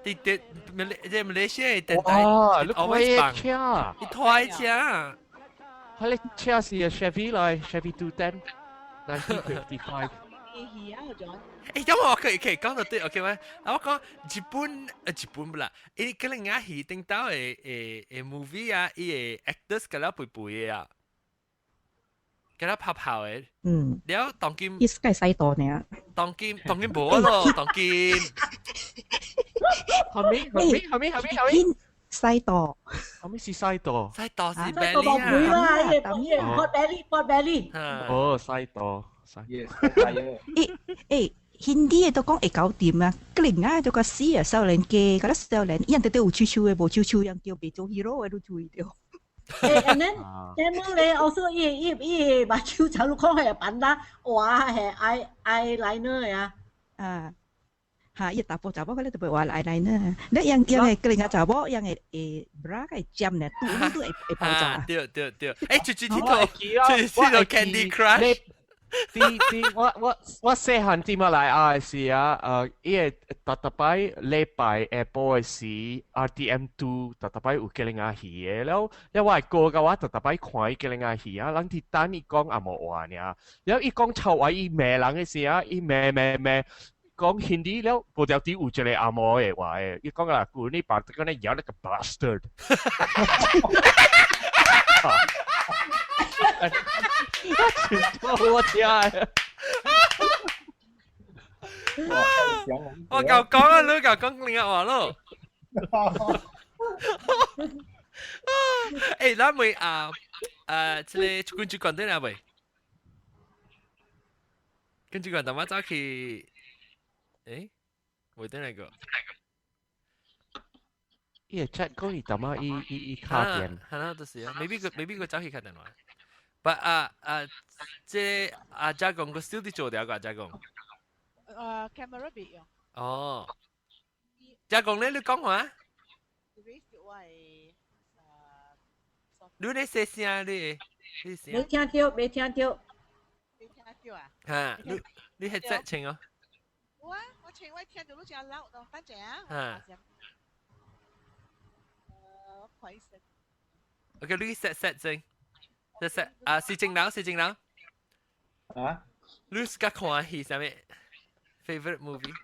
啲啲馬這馬來西亞電台，哇，你開車，你開車。佢你車是 Chevy 來，Chevy 210， 1955。誒，咁我可以可以講到對，OK 咩？啊，我講日本，日本不啦，伊可能啊戲頂到的的的 movie 啊，伊個 actors 個了背背的啊。給他拍炮的。嗯。了當今。伊是該使多呢。當今當今無咯，當今。後面後面後面後面後面。西多。後面是西多。西多是西多冇會啦，伊個伊個 pot belly pot belly。哦，西多。 Yes，誒誒。Hindi 的都講會搞掂啊，另外就個死啊，少年家，嗰個少年，伊人直直有手手的，無手手人叫袂做 hero 的，你注意著。誒，and then then 咧，also 伊伊伊目睭就你看係板啦，哇係 eye eyeliner 的啊。啊，嚇！伊查甫查某嗰個特別畫 eyeliner，你樣樣係另外查某樣係誒 bra 個尖呢，拄拄會會爆炸。對對對，誒，最最鐵頭，最最頭 Candy Crush。啲啲我我我細漢啲馬來亞時啊，伊個逐逐擺禮拜下晡的時，RTM Two 逐逐擺有吉林亞戲的，了了我的哥佮我逐逐擺看伊吉林亞戲啊，人佇等伊講紅毛話爾，了伊講臭話伊罵人的時啊，伊罵罵罵。講 Hindi 了，無條啲有一個紅毛的話的，伊講啊，舊你把這個呢咬那個 bastard。我聽的。我夠講啊，你夠講另外話咯。誒，咱咪啊，這個跟住講對啦未？跟住講，等我走去。誒，未等來個。伊個 chat 講伊淡仔伊伊伊卡電。係啦，就是啊，maybe 佢 maybe 佢走去卡電話。不啊啊，這阿家公個小弟做掉個阿家公。camera 別用。哦。家公咧，你講話？你咧細聲你，你聲。沒聽到，沒聽到。沒聽到啊？嚇，你你係隻情哦。我我聽我聽到你真老，等陣啊。嚇。我看一下。 OK，你 set set 先。set set 啊，是正樓，是正樓。啊？你自家看戲啥物？Favorite movie？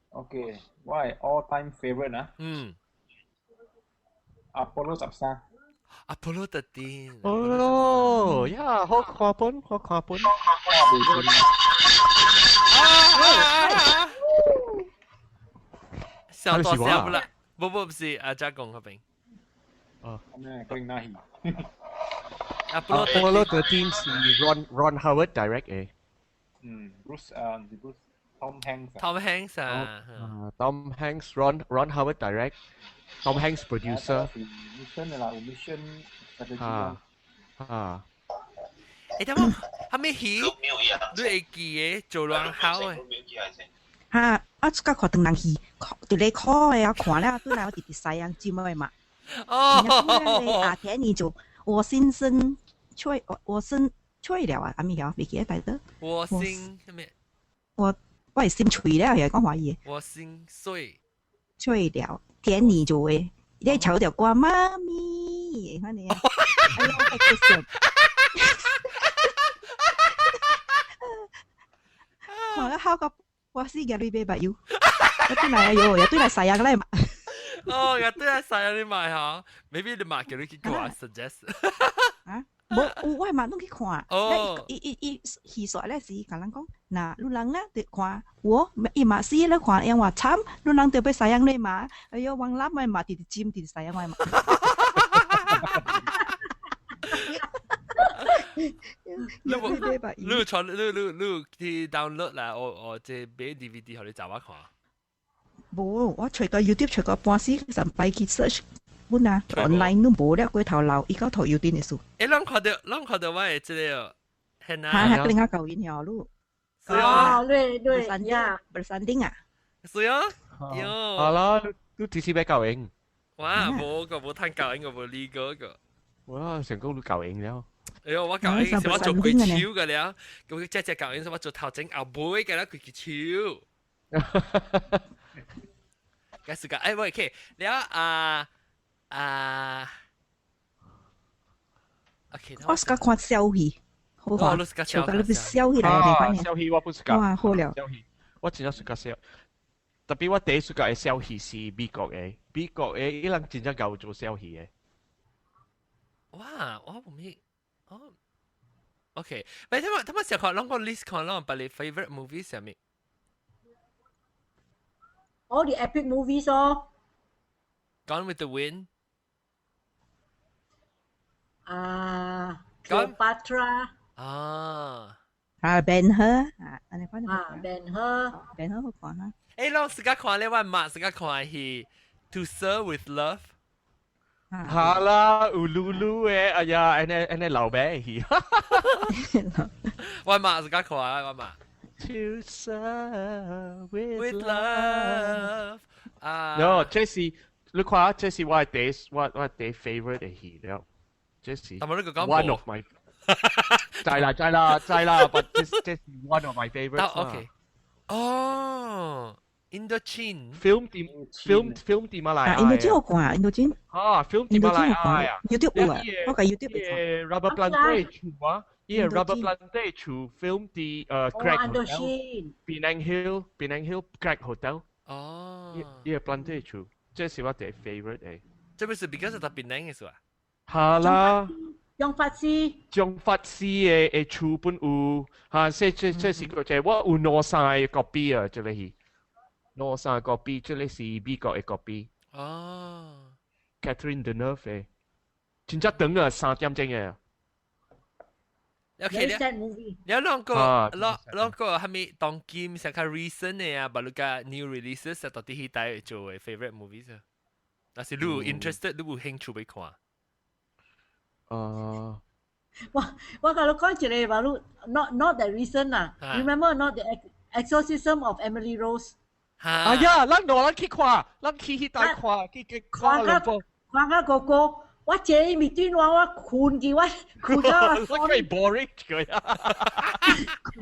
OK，我係 all time favorite 啊。嗯。 Apollo 13。 Apollo 13。哦，呀，好看本，好看本。啊！笑大聲不啦？不不不是阿家公嗰邊。哦。咩？佢那戲。 Apollo Apollo 13是 Ron Howard direct 嘅。嗯，Bruce 啊，唔是 Bruce，Tom Hanks。 Tom Hanks 啊。 Tom Hanks Ron Howard direct，Tom Hanks producer。 Mission 啦，mission。啊啊。誒，等我，係咪戲？你會記得做亂好誒？嚇！我自家看唐人戲，佇咧看的啊，看了對來我直直西洋尖的嘛。哦。阿田你就我心生脆，我心脆了啊！阿咪曉，未記得大得。我心咩？我我係心脆了，又係講華語。我心碎。脆了，田你做的，你唱條歌媽咪，看你啊。哎呀，我笑。看了好個，我死嘅你買目油，我對來喲，又對來西洋來嘛。哦，又對來西洋你買嚇，maybe 你買叫你去給我 suggest。啊，無，有我嘛攏去看。哦。伊伊伊戲煞咧是共人講，若你人咧就看，我伊嘛死咧看，因話慘，你人就欲西洋來嘛，哎喲，往南的嘛，直直尖，直直西洋來嘛。你無，你傳你你你去 download 啦，我我這買 DVD 予你查我看。無，我揣個 YouTube 揣個半死，上擺去 search 本啊，online 攏無了，過頭老，伊到頭有點的事。欸，攏看著，攏看著我的這個，係啊。哈，另外舊音曉嚕。是啊。對對呀。 bersanding 啊。是啊。喲。好啦，你直接欲教英。哇，無個無趁教英，個無理過個。哇，成功你教英了。哎喲，我教英是我做規手個了，咁只只教英是我做頭前後尾個了，規支手。該是個，哎，喂，OK，了啊啊，OK。我是看小戲，好看，笑到你笑起來啊！小戲我不是講。哇，好了。小戲，我真正是較笑。特別我第一次講的小戲是美國的，美國的伊人真正𠢕做小戲的。哇，我唔知，哦， OK，喂，他們成看攏個 list 看攏把你 favorite movie 啥物？ All the epic movies 哦。 Gone with the Wind。啊，Cleopatra。啊。啊，Ben Hur 啊，按呢看。啊，Ben Hur。 Ben Hur 好看哈。誒，攏自家看咧，我媽自家看戲《To Sir with Love》。哈啦，有嚕嚕的，哎呀，按呢按呢老爸戲。我媽自家看啊，我媽。 To Sir with love 啊。 No，這是你看，這是我第我第 favorite 的戲了。這是 one of my 知啦知啦知啦，but 這是 one of my favorites。 OK。哦，Indochine。 film 點 film film 點馬來啊，印度好看，印度煎。啊，film 點馬來啊，YouTube 有啊，我個 YouTube 看。Robert Plant 厝啊，伊個 Robert Plant 厝 film 佇Craig Hotel。Penang Hill Penang Hill Craig Hotel。哦。伊個 Plant 厝，這是我第 favorite 的。這不是 because 特別靚嘅是吧？係啦。張法師。張法師的的厝本有，嚇，這這這是個這我有兩三個 copy 啊，這個是兩三個 copy，這個是美國的 copy。哦。 Catherine Deneuve 的，真正長啊，3點鐘的。 OK 有兩個兩兩個係咪當今上較 recent 的啊？把你個 new releases 到底彼代做的 favorite movies 啊？若是你有 interested，你有興趣欲看？我共你講一個話，你 not that recent 啊，remember not the Exorcism of Emily Rose？哎呀，咱兩人去看，咱去彼代看，去去看兩部。看甲哥哥，我坐伊面對我，我睏去，我睏到我幾 boring 佢啊！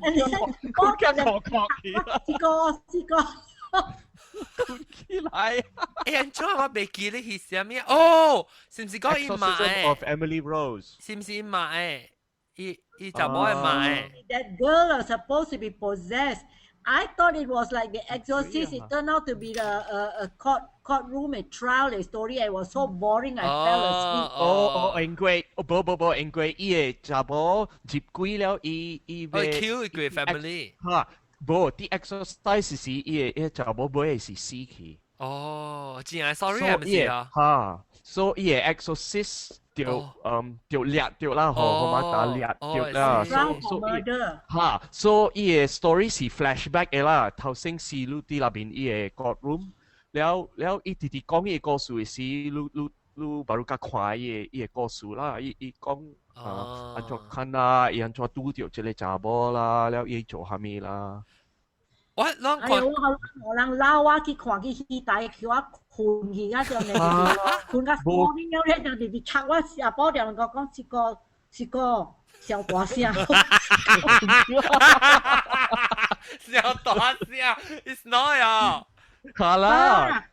睏甲殼殼去。這個這個。睏起來。欸，按怎我袂記得是啥物？哦，是毋是講伊媽的 of Emily Rose？是毋是伊媽的？伊伊查某的媽的。 That girl was supposed to be possessed. I thought it was like The Exorcist. It turned out to be a courtroom, a trial, a story. It was so boring. I fell asleep. 哦哦，因為哦無無無，因為伊個查某入鬼了，伊伊要 kill 伊個 family。哈，無，The Exorcist 是伊個伊個查某尾是死去。哦，真係 sorry 係咪是啊？哈，所以伊個 Exorcist 就嗯就掠著啦，予予馬打掠著啦。所以哈，所以伊個 story 是 flashback 的啦，頭先是你佇那邊伊個 courtroom，了了伊直直講伊個故事的時，你你你把你較看伊個伊個故事啦，伊伊講啊按怎看啦，伊按怎拄著這個查某啦，了伊做啥物啦。我攏看，哎我我人老我去看去戲台，叫我睏去啊，就嚟睏甲死了咧，就直直插我下晡條人講這個這個小大聲，小大聲，It's not 啊，好啦。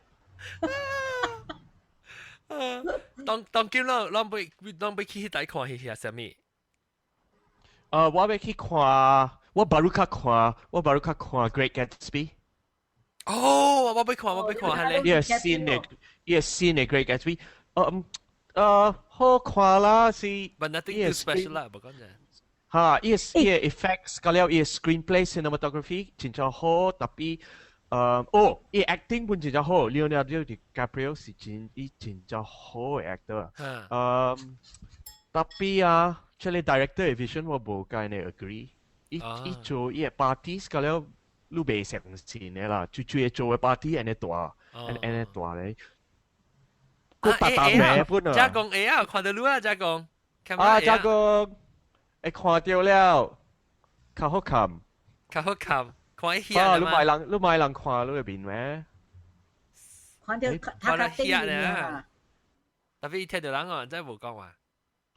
當當今攏攏欲攏欲去彼台看戲是啥物？我欲去看，我巴魯卡看，我巴魯卡看 Great Gatsby。哦，我欲看，我欲看，係咧。伊個新的，伊個新的 Great Gatsby，好看啦，是。 But nothing too special 啦，無講真。哈，伊個伊個 effects，佮了伊個 screenplay cinematography 真正好，特別，哦，伊 acting 本真正好，Leonardo DiCaprio 是真伊真正好的 actor。特別啊，這個 director 的 vision 我無佮呢 agree。伊伊做伊個 parties 佮了，你袂相信的啦，最最做的 party 按呢大，按按呢大咧。個大大名本啊！加工會啊，看到你啊，加工。啊，加工，會看著了，較好看。較好看，看戲啊！你買人，你買人看你的面咩？看著他較頂面啊！特別聽著人哦，真係無講話。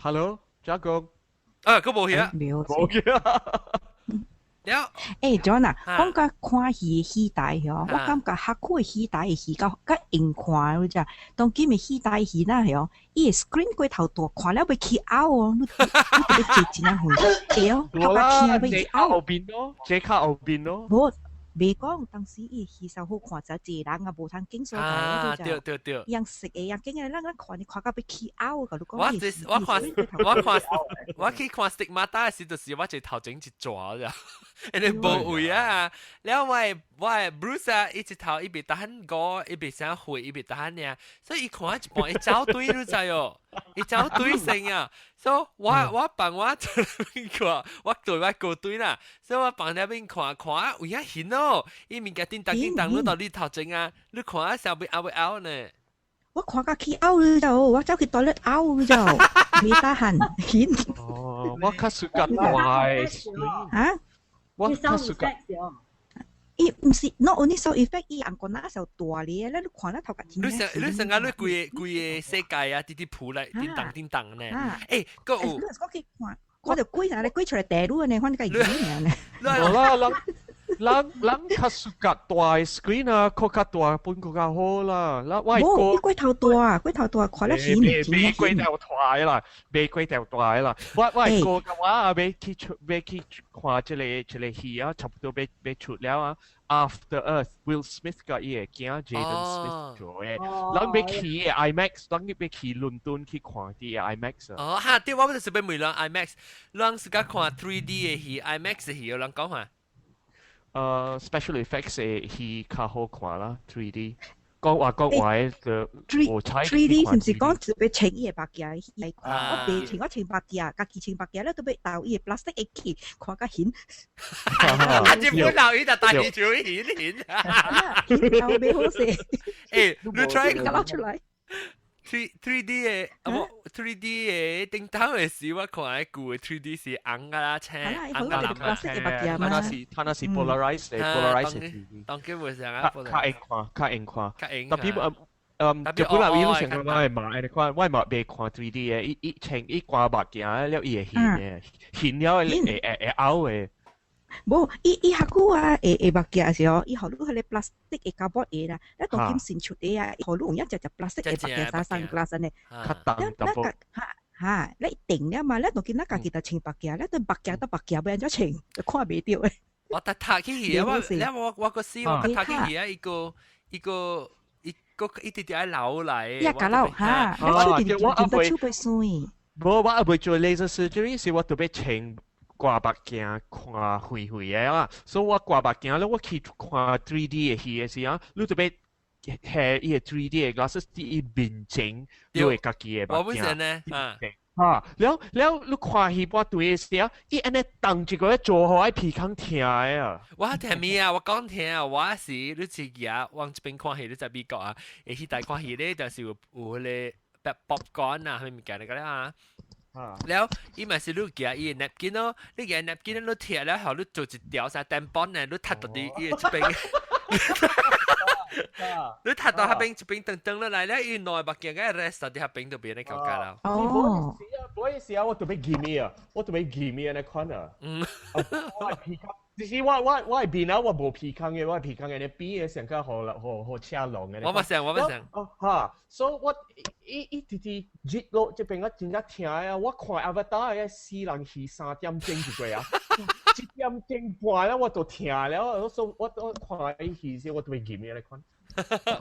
Hello，加工。啊，佢無去啊，無去啊。了，欸，John 啊，講甲看戲的戲台吼，我感覺較久的戲台的戲較較用看，你知？當今的戲台戲那吼，伊的 screen 過頭大，看了欲起嘔哦，你你特別坐真正遠，對哦，較較聽欲起嘔。後邊咯，坐較後邊咯。無，未講當時伊戲受好看就濟人啊，無通景所在啊，對對對。樣食的樣景的，咱咱看你看到欲起嘔，共你講。我我看我看我去看 Stigmata 時，就是我一頭前一逝咋，因為無位啊。了我我 Bruce 啊，伊一頭伊袂當高，伊袂啥血，伊袂當爾，所以伊看一半伊走隊你知哦，伊走隊先啊。所以我我幫我看，我對我過隊啦，所以我幫那邊看看有影顯哦，伊物件叮當叮當，你到你頭前啊，你看啊，啥欲嘔欲嘔呢？我看甲起嘔了，我走去 toilet 嘔了，未得閒顯。哦，我較 suka 大嚇？我較 suka。伊毋是 not only sound effect，伊紅光那時候大咧，你看那頭殼你想你想啊，你規個規個世界啊，直直浮來叮當叮當呢？欸，閣有。我去看，看著鬼啥咧，鬼出來地路呢，反正個演呢。無啦，人人人較 suka 大 screen 啊，較較大本較較好啦。啦，我無，伊過頭大，過頭大，看了顯。袂過頭大啦，袂過頭大啦。我我個嘅話啊，欲去出欲去看這个這个戲啊，差不多欲欲出了啊。After Earth, Will Smith 佮伊个囝 Jaden Smith 做的，人欲去 IMAX，人欲去倫敦去看佇 IMAX 啊。哦，哈，對，我就是欲問人 IMAX，人是佮看 3D 的戲，IMAX 的戲有人講話。Special effects 的戲較好看啦，3D。講話講話就無彩。3D 是毋是講就欲穿伊个目鏡來看？我袂穿，我穿目鏡，家己穿目鏡咧，都欲投伊个 plastic 會去，看較顯。啊！這本老伊就帶伊做顯顯。顯到袂好勢。欸，你 try 個攞出來。 3D 的，啊無 3D 的頂頭的時，我看的舊的 3D 是紅甲青，紅甲藍。他那是他那是 polarized 的，polarized 3D。當今袂像啊，較用看，較用看。較用。特別就本來伊想講我會買的看，我嘛袂看 3D 的，伊伊穿伊掛目鏡了，伊會顯的，顯了會會會嘔的。無，伊伊較久啊，會會目鏡時候，伊予你彼个 plastic 的膠布鞋啦，你當今新出的啊，予你有一隻隻 plastic 的目鏡衫 sunglass 呢。較重淡薄。哈哈，你定了嘛？你當今咱家己就穿目鏡，你對目鏡到目鏡欲按怎穿，就看袂著的。我特讀起去啊！我我我個死我讀起去啊！一個一個一個一直直愛留來。一個留哈，你手直直直手袂酸。無，我猶未做 laser surgery，是我特別穿掛目鏡看遠遠的啊，所以我掛目鏡咧，我去看 3D 的戲的時啊，你特別係伊個 3D 的 glasses 佇伊面前，你會家己的目鏡。我本身呢，啊，哈，了了，你看戲半對的時啊，伊按呢動一個做予我鼻孔疼的啊。我聽咩啊？我講聽啊！我是你自己啊，往這邊看戲，你在美國啊，會去大看戲咧，就是有有彼個 popcorn 啊，啥物件那個啊。了，伊嘛是你舉伊個 napkin 咯，你舉 napkin 你貼了後，你做一條啥 tampon 呢？你踢到佇伊個這邊，你踢到彼邊一邊噔噔落來了，伊兩個目鏡個 rest 佇彼邊就變咧搞架啦。哦。嗰陣時啊，我特別記咪啊，我特別記咪安呢款啊。我鼻孔，其實我我我面啊，我無鼻孔的，我鼻孔的邊的上較予予予車挵的。我嘛想，我嘛想。哦哈，所以我伊伊直直熱落這邊我真正疼啊！我看 Avatar 的死人戲3點鐘就過啊，1點鐘半了我就疼了，我所我我看伊戲時我特別記咪安呢款。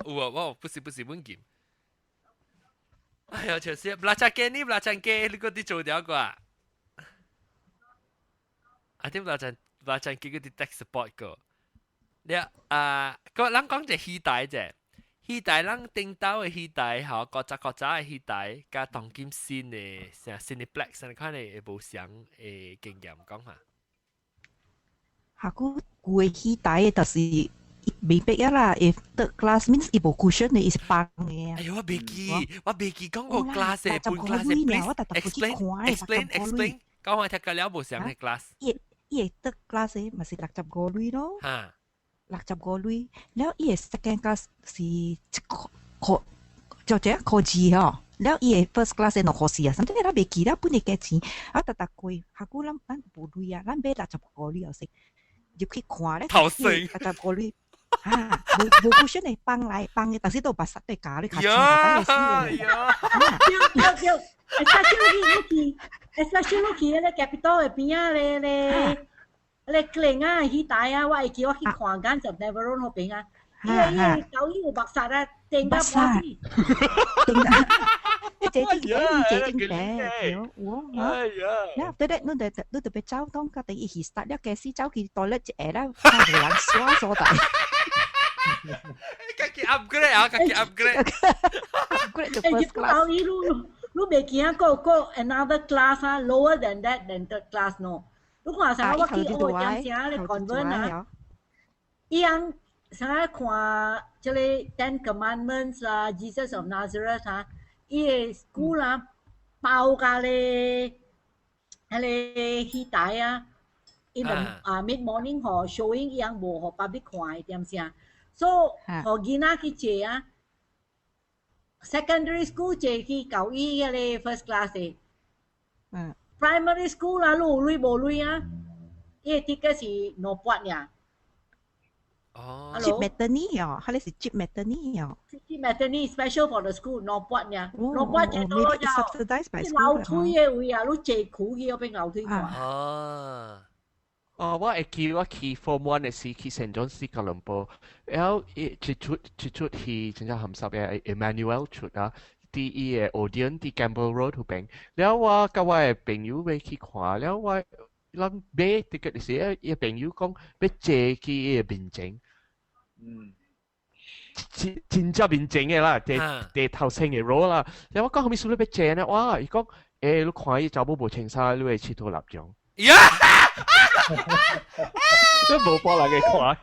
有啊，我不是不是阮記。哎呀，就是belacan 雞呢，belacan 雞，你閣佇做掉個啊？啊，啲 belacan belacan 雞閣佇 tech support 個。你啊，個人講隻戲台啫，戲台人頂頭的戲台，吼，古早古早的戲台，佮當今新的，像 Cineplex 你看會無相的經驗講下。下久舊的戲台就是未必啊啦，if third class means 伊無 cushion 的，伊是放的。哎呦，我袂記，我袂記講過 class 的，半 class 的，please explain explain explain，講我聽個了無相的 class。伊伊的 third class 的嘛是65鐳咯。哈。 65鐳，了伊的 second class 是1箍，就這箍2吼。了伊的 first class 2箍4啊，啥物咱袂記了，本來價錢啊，逐逐貴，下久咱咱無鐳啊，咱買六十五鐳後生入去看咧，頭先六十五鐳。啊，無無 cushion 的放來放的，但是都有目屎對咬你較穿，呀會死的。呀！對對，especially 你去，especially 你去彼个 Capitol 的邊仔咧咧，你靚啊，戲台啊，我會記我去看 Guns of Navarone 嗰邊啊，伊個伊導演有目屎啊，定到半死。定啊！這真這真白，我哎呀！然後對對，你就你特別走當個第一戲 start 了，開始走去 toilet 一下啦，看無人刷所在。家己 upgrade 啊，家己 upgrade。 upgrade to first class。你你袂驚個個 another class 啊，lower than that than third class no？你看啥我去學點啥咧 convert 啊？伊樣啥看這個 Ten Commandments 啦，Jesus of Nazareth 啊，伊個 school 啦，包甲咧，彼個戲台啊，伊就啊 mid morning 予 showing 伊樣無予 public 看的點啥，所以予囡仔去坐啊，secondary school 坐去舊伊彼個 first class 的，primary school 啦，你有鐳無鐳啊？伊個 ticket 是2塊爾。哦，cheap matinee 哦，佢哋是 cheap matinee 哦。 cheap matinee special for the school 2塊爾，2塊就多咗。subsidized by school。樓梯的位啊，你坐苦去嗰邊樓梯看。哦。哦，我會記我去 Form One 的時去聖莊斯哥倫布，然後一出一出戲真正鹹濕的 Emmanuel 出啊，佇伊的 Odeon 佇 Campbell Road 彼邊，了我佮我的朋友欲去看，了我咱買 ticket 的時，伊朋友講欲坐去伊的面前，真真正面前的啦，佇佇頭先的 row 啦，了我講啥物事你欲坐呢？哇，伊講，欸，你看伊查某無穿衫，你會𨑨迌立場。呀！都無幫人會看。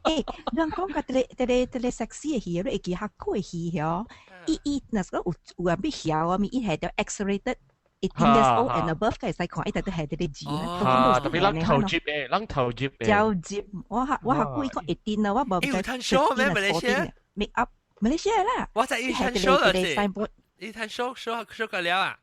欸，人講個這个這个這个 sexy 的戲，你會記較久的戲嗬？伊伊若是講有有人欲曉啊，咪伊係條 X-rated 18 years old and above 會使看，伊就都係這个字。啊，特別咱頭入的，咱頭入的。頭入，我較我較久伊講18啦，我無知。有睇 show 咩？馬來西亞？Make up 馬來西亞啦。我在伊睇 show 了是。伊睇 show show show 個了啊？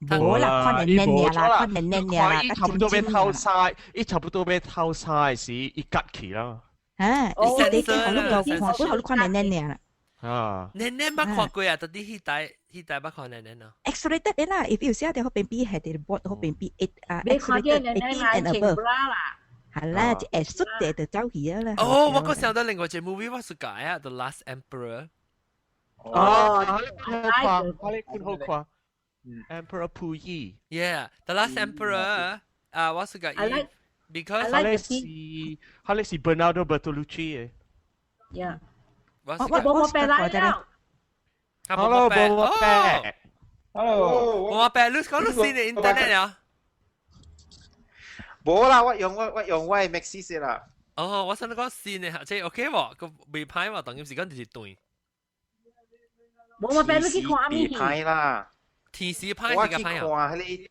無啦，看年年啦，看年年啦，伊差不多欲透晒，伊差不多欲透晒時，伊割去啦。啊，你你好你夠看，不好你看年年啦。啊，年年捌看過啊？到底彼台彼台捌看年年咯？X-rated 的啦，if 有寫佇彼邊比係佇 board 彼邊比 eight 啊，X-rated 18 and above 啦。係啦，就會出地就走去啦。哦，我閣想到另外一個 movie 我 suka 啊，The Last Emperor。哦，好看，好看。Emperor 溥儀。 Yeah，The Last Emperor 啊，我 suka 伊，because 佢是佢是 Bernardo Bertolucci 嘅。 Yeah。我我我白來了。 Hello，無白。 Hello。無白，你講你新的 internet 啊？無啦，我用我我用我的 Maxis 啦。哦，我想你講新的，這 OK 無？個未歹嘛，當今時間就是斷。無白，你去看咩？未歹啦。天時歹我去看彼个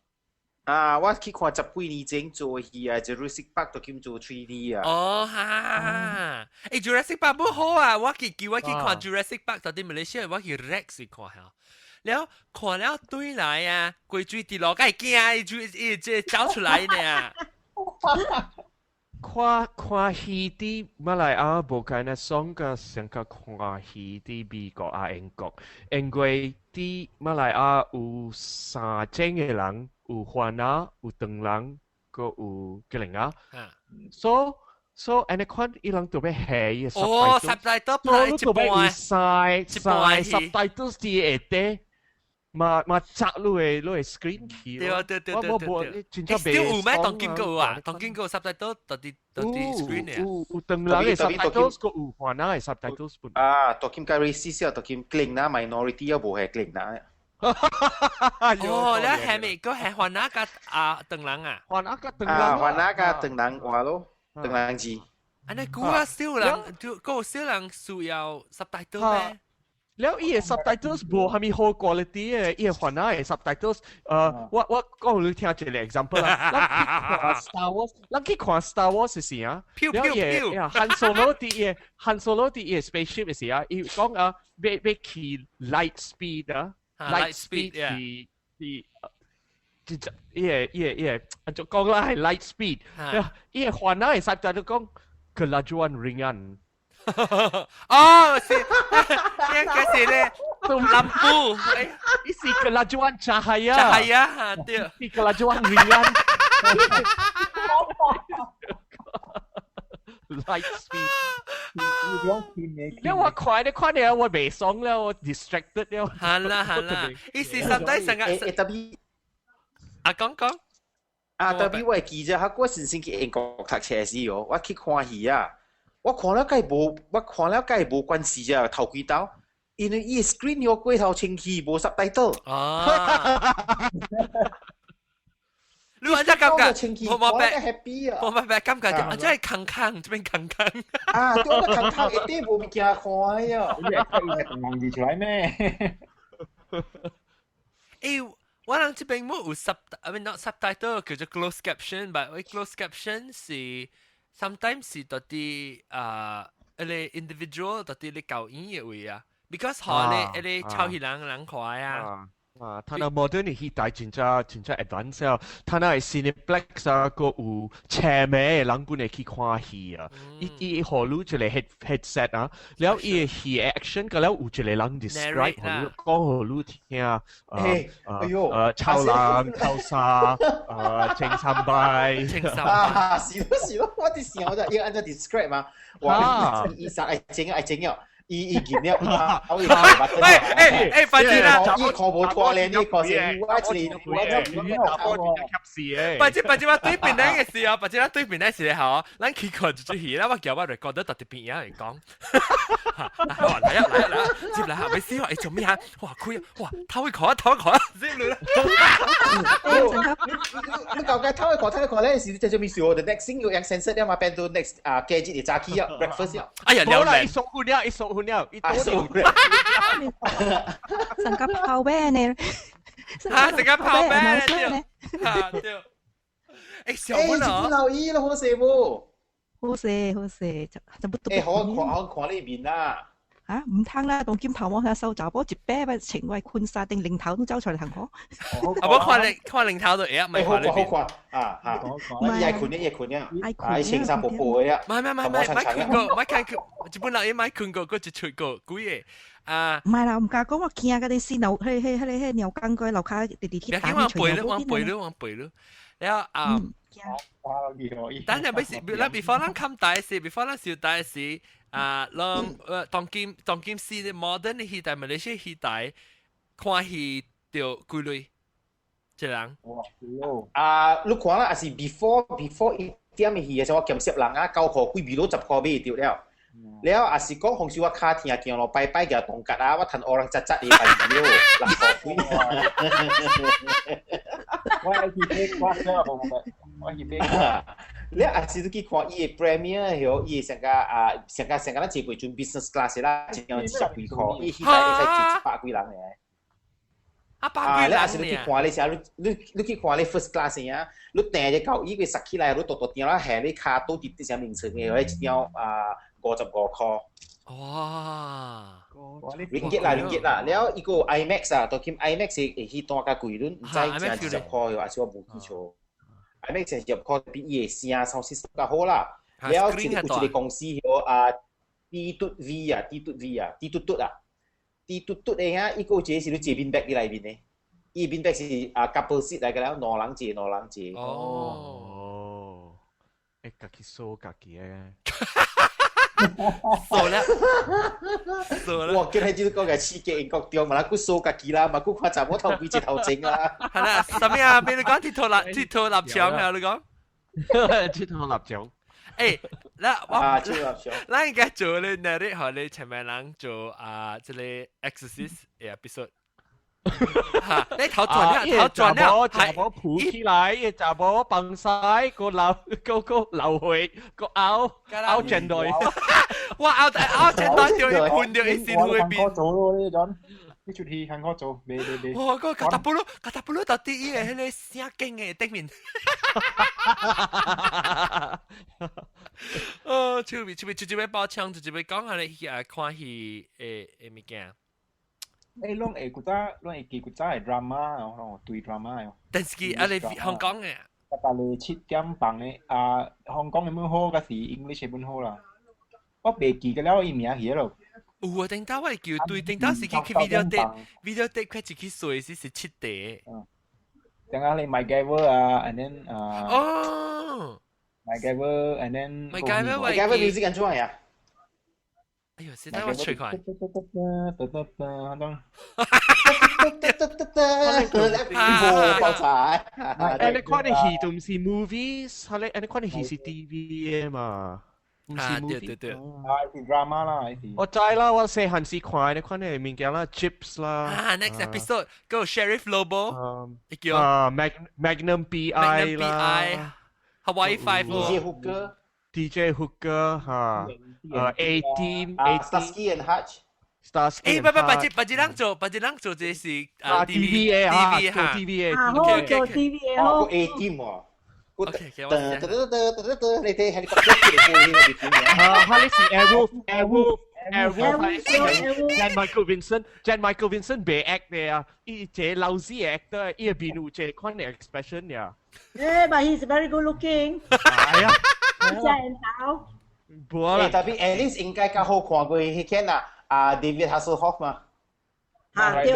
啊，我去看十幾年前做戲啊，Jurassic Park 都兼做 3D 啊。哦哈，欸 Jurassic Park 不好啊！我去叫我去看 Jurassic Park，到底馬來西亞我去 Rex 去看下，了看了對來啊，規水滴落，會驚伊就伊這走出來呢。看看戲佇馬來亞無共呢爽甲上較看戲佇美國啊英國，因為佇馬來亞有三種的人，有番仔，有唐人，閣有吉蘭仔。所所按呢款伊人就欲下伊個哦，subtitle 拍一半，三三 subtitle 佇下底。嘛嘛窄你的 screen 去。對對對對對。真正袂。有咩？當今閣有啊？當今閣有 subtitle 到佇到佇 screen 的。有有唐人的 subtitles，閣有番仔的 subtitles 本。啊，當今較 racist 啊，當今吉蘭仔 minority 啊，無係吉蘭仔。哦，你係咪閣係番仔佮啊唐人啊？番仔佮唐人。啊，番仔佮唐人話咯，唐人字。按呢久啊少人，就閣有少人需要 subtitle 咩？了伊個 subtitles 無蝦米好 quality 的，伊個番仔的 subtitles，我我講予你聽一個 example 啦。咱去看 Star Wars，咱去看 Star Wars 時啊，了伊個 Han Solo 佇伊個 Han Solo 佇伊個 spaceship 的時啊，伊講啊，欲欲去 light speed 啊，light speed 是是。伊個伊個伊個，按怎講啦係 light speed，伊個番仔的 subtitle 講 kelajuan ringan。哦，是，應該是咧，lampu，伊是 kelajuan cahaya。 cahaya，對。是 kelajuan ringan。light speed。你我快你看你我袂爽了，我 distracted 了。係啦係啦，意思實底成個誒特別啊講講。啊，特別我會記者，我先先去英國讀冊時哦，我去看戲啊，我看了計無，我看了計無關係啫，頭幾刀，因為伊 screen 有過頭清氣，無 subtitle。啊！你話真感覺，我冇白，我冇白感覺就真係坑坑，這邊坑坑。啊，對，我坑坑一啲無物件看啊。你係睇文字出來咩？誒。我人這邊冇有 sub，I mean not subtitle 叫做 closed caption，but 我 closed caption 是 sometimes 是到啲啊，一個 individual 到啲你教演嘅位啊，because 可你一個超戲人人看啊。啊，他那 modern 嘅戲帶真正真正 advance 啊，他那 Cineplex 啊，個有車名嘅人本會去看戲啊，伊伊予你一個 headset 啊，了伊嘅戲 action 個了有一個人 describe 予你講予你聽，啊哎呦，抄人抄沙，清三拜，清三啊，是咯是咯，我啲時候就要按照 describe 嘛，哇，伊啥愛整愛整了。伊伊見了，喂，誒誒，反正啦，伊看無拖咧，你看是我一個，我我反正反正我對面那個時候，反正我對面那時候，咱去看一出戲啦，我叫我 record 到特邊樣嚟講，來來啊來啊來啊，接來下尾死話，做咩啊？哇佢哇偷去看，偷去看，接來啦。你舊嘅偷去看，偷去看咧，是這做咩事？我 the next thing 要 sensor 了嘛，變到 next 啊，加節就早起啊，breakfast 啊。哎呀，了啦，一送款了，一送款了，一送款。成個炮咩呢？嚇，成個炮咩呢？嚇對。誒，小本啊！留意咯，好勢無？好勢好勢，就就不誒，好看好看呢邊啦。嚇，唔通啦，當今頭毛下收查某一擺把穿我婚紗頂領頭都走出來行好。啊，無看你看領頭就會啊，唔係看呢邊。好看啊嚇，伊愛困咧，伊困咧，啊，穿衫薄薄的啊。唔係唔係唔係，買困過，買困過，一本人伊買困過，閣一出過幾個啊。唔係啦，唔敢講我驚嗰啲死牛，迄迄迄個迄鳥工過樓跤直直去打你背咯，往背咯，往背咯。了啊，等陣要是，咱 before 咱冚大時，before 咱小大時。啊，攏當今當今時 modern 的戲台，馬來西亞戲台看戲著幾鐳一人？啊，你看啦，也是 before 一點的戲嘅時候，我檢攝人啊，9塊幾比到10塊買著了。了也是講，紅燒我跤疼行路拜拜嘅動格啊，我趁烏人扎扎的拜咯，6塊幾。我愛去買掛車，無無我去買。你也是去看伊的 premiere 曉，伊上個啊上個上個咱坐過陣 business class 啦，一樣10幾塊，伊彼台會使坐100幾人嘅。啊，百幾人你也是你去看你時，你你你去看你 first class 啊，你訂只到伊個塞起來，你獨獨定啦，下你跤倒佇啲啥名稱嘅，一張啊55塊。哇！ringgit 啦，ringgit 啦，了伊個 IMAX 啊，當今 IMAX 會去單較貴，你毋知成20塊喲，還是我無記錯。IMAX 成10塊比伊的聲收視較好啦。了有一個公司叫啊 D 嘟 V 啊，D 嘟 V 啊，D 嘟嘟啊，D 嘟嘟的啊，伊個有一個是你坐 bean bag 佇內面的，伊 bean bag 是啊 couple seat 來個了，兩人坐，兩人坐。哦，會家己掃家己的。掃了，掃了。哇！今日就是講個刺激英國中嘛，佮掃家己啦，嘛佮看查某頭幾隻頭前啦。係啦，啥物啊？俾你講鐵頭立鐵頭立牆啊！你講。鐵頭立牆。誒，嗱我，啊，鐵頭立牆。咱應該做咧，那日予你前面人做啊，這個 exorcist episode。嚇！你頭轉了，頭轉了，查某抱起來，伊查某放屎，個流個個流血，個拗拗正對。哇！拗拗正對，就會噴到伊身軀邊。做咯呢種，呢出戲很好做，未未未。哇！個卡達布魯，卡達布魯到底伊個迄個聲景的頂面。哦，趣味趣味，直接要包槍，直接要講下你啊看戲的的物件。誒，攏會古早，攏會記古早的 drama 哦，攏對 drama 哦。電視機啊，你香港的。大概7點半的啊，香港的本好，抑是 English 的本好啦。我袂記得了伊名去咯。有啊，頂頭我會叫對，頂頭是去去 video tape，video tape 佢一去睡時是七點。嗯。等下你 MacGyver 啊，and then 啊。哦。MacGyver and then MacGyver 我 MacGyver music 安怎呀？哎呦，實在我吹看。爆炸！誒，你看的戲都毋是 movies，係你看的戲是 TV 的嘛？毋是啊，對 movie。對對。啊，是 drama 啦，是。我知啦，我細漢時看你看的物件啦，Chips 啦。啊，next episode go Sheriff Lobo，叫啊，Magnum PI 啦 Hawaii Five DJ Hooker。 DJ Hooker 嚇，A Team 啊，Starsky and Hutch。 Starsky 誒，不不，別只別只人做，別只人做這是啊 TVA 啊， TV 做嚇 TVA。啊，好做 TVA 好。個 A Team 喎。 OK，得得得得得得，你睇 helicopter 嚟過呢個邊啊，哈，你是 Airwolf Airwolf Airwolf Jan Michael Vincent Jan Michael Vincent 別 act 的啊，伊這 lousy actor，伊邊有這款的 expression 呀。誒，but he's very good looking。係啊。真頭。無啦。特別 at least 應該較好看過彼間啊，啊 David Hasselhoff 嘛。嚇對。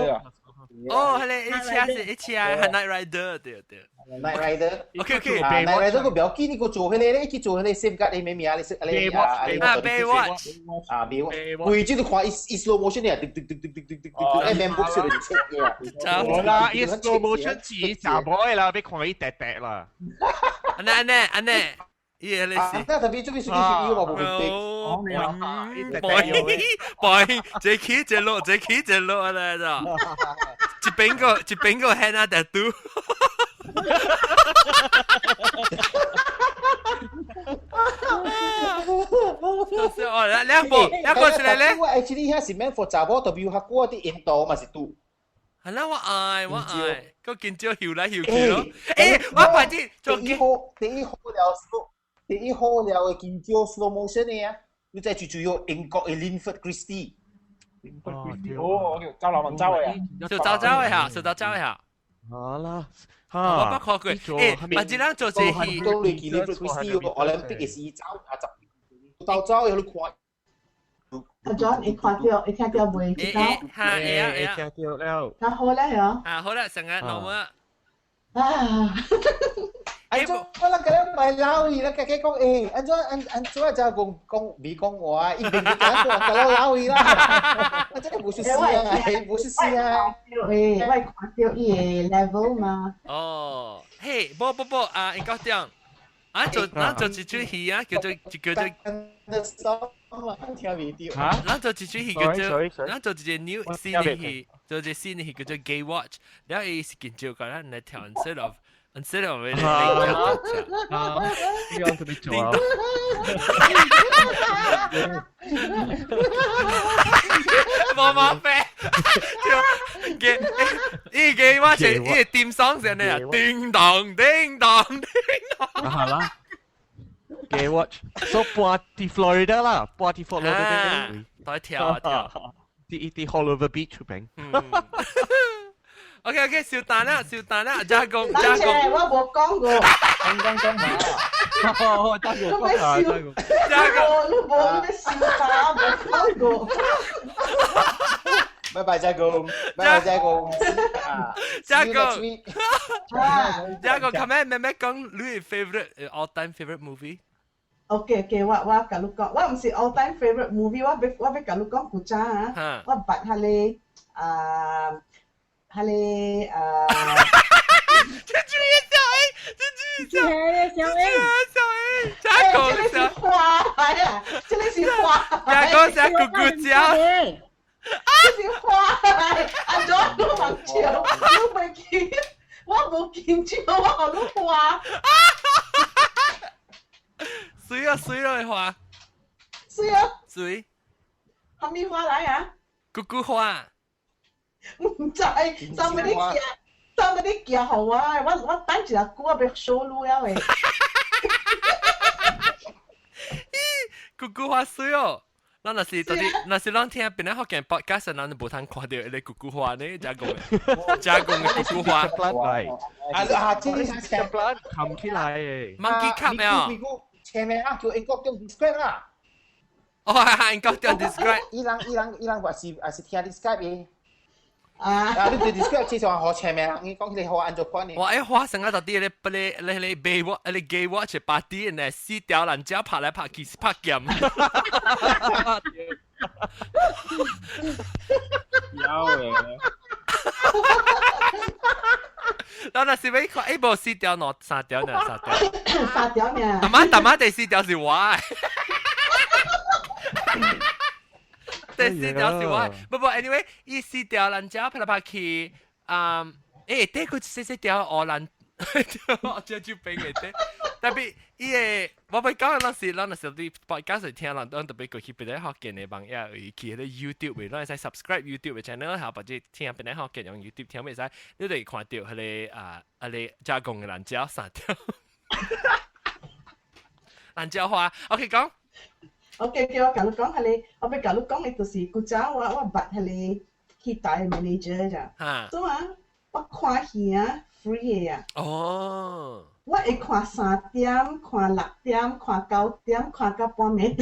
哦，係咧，一車是一車係 Knight Rider 對對。 Knight Rider。 OK OK。啊，Knight Rider 個不要緊，你個做彼個咧，去做彼個 safeguard 你咩名啊？你識你啊啊 Baywatch。啊 Baywatch。規只都看伊伊 slow motion 咧，滴滴滴滴滴滴滴滴，哎，面部出嚟就切嘅。無啦，伊 slow motion 字查某的啦，欲看伊直直啦。按呢按呢按呢，伊個你是。那特別做咩事情伊我無明白。 boy，這起這落，這起這落啊！來咗，一邊個一邊個 henna 啊 tattoo。哦，兩個兩個是來咧。我 actually 遐是免 for 查某，特別有較久佇印度嘛是拄。係啦，我愛我愛，個見招搖來搖去咯。誒，我反正做第一好第一好了 slow，第一好了的見招 slow motion 的啊。你再最主要英國的 Linford Christie。哦，走流民走的啊。就走走的下，就走走的下。好啦，我捌看過。誒，別只人做這戲。都嚟記 Linford Christie 個 Olympic 的時走啊走，走走有你看。阿 John，你看到，你聽到未？誒誒，嚇會啊會啊。聽到了。較好咧，嗬。啊，好啦，成日弄啊。啊。安怎我人甲你賣老伊，咱家己講欸，安怎安安怎才講講未講話，伊明明講講老老伊啦，啊，這個無是事啊，無是事啊。誒，我看到伊的 level 嘛。哦，嘿，無無無啊，應該這樣，啊做咱做一齣戲啊，叫做叫做。聽袂著。咱做一齣戲叫做，咱做一個 new 新的戲，做一個新的戲叫做 Gay Watch，然後伊是緊張講咱來跳 instead of 你啊，呢個特別做啊！冇麻煩，嘅伊個我是伊個點嗓先咧，叮當叮當叮當。啊啦，Gay Watch，so 搬佇 Florida 啦，搬佇 Florida，對跳啊跳，佇佇 Hollywood Beach 邊。 OK OK，小蛋啦，小蛋啦，加工加工。我無講過。講講講下。加工講下，加工。加工，你無你笑打，無講過。拜拜，加工，拜拜，加工。加工。加工，琴日妹妹講你 favorite all time favorite movie。 OK OK，我我共你講，我毋是 all time favorite movie，我欲我欲共你講古早啊，我捌彼个啊。彼个啊，這句也小 A，這句小 A，小 A，小 A，加工，這個是花來啊，這個是花，加工是咕咕叫，這是花來，按怎你茫笑？你袂記，我無緊張，我予你花。水啊水落花，水啊水，啥物花來啊？咕咕花。毋知，啥物你寄，啥物你寄予我？我我等一下久，我欲 show 你了的。咕咕花水哦，咱若是到底，若是咱聽邊個福建 podcast，咱就無通看著彼個咕咕花呢，加工的，加工的咕咕花。啊啊，這個是冚起來的。 Monkey cup 沒有？前面啊，叫英國叫 describe 啦。哦，英國叫 describe。伊人伊人伊人也是也是聽 describe 的。啊！啊，你對 describe 至少好前面，你講起來好按做款呢？我誒花生啊，到底咧不咧咧咧被我咧 gay watch party 呢，四條人家拍來拍去拍劍。有嘅。咱若是欲看，欸無四條喏，三條呢，三條。三條呢？大媽大媽第四條是我的。第四條是我的，不不，anyway，伊四條人家拍來拍去，嗯，欸，第個細細條烏蘭，我這就變嘅對。特別伊個，我欲講咱是咱若是佇 podcast 聽人，咱特別過去別個福建的網頁，去彼個 YouTube 的，咱會使 subscribe YouTube 的 channel，或者聽別個福建用 YouTube 聽袂使，你就會看著彼個啊，彼個加工的蘭椒三條，蘭椒花，OK 講。 OK，叫我共你講，彼個，我欲共你講的就是古早我捌彼個戲台 manager 咋，所以啊，我看戲啊 free 的啊。哦。我會看3點，看6點，看9點，看到半暝，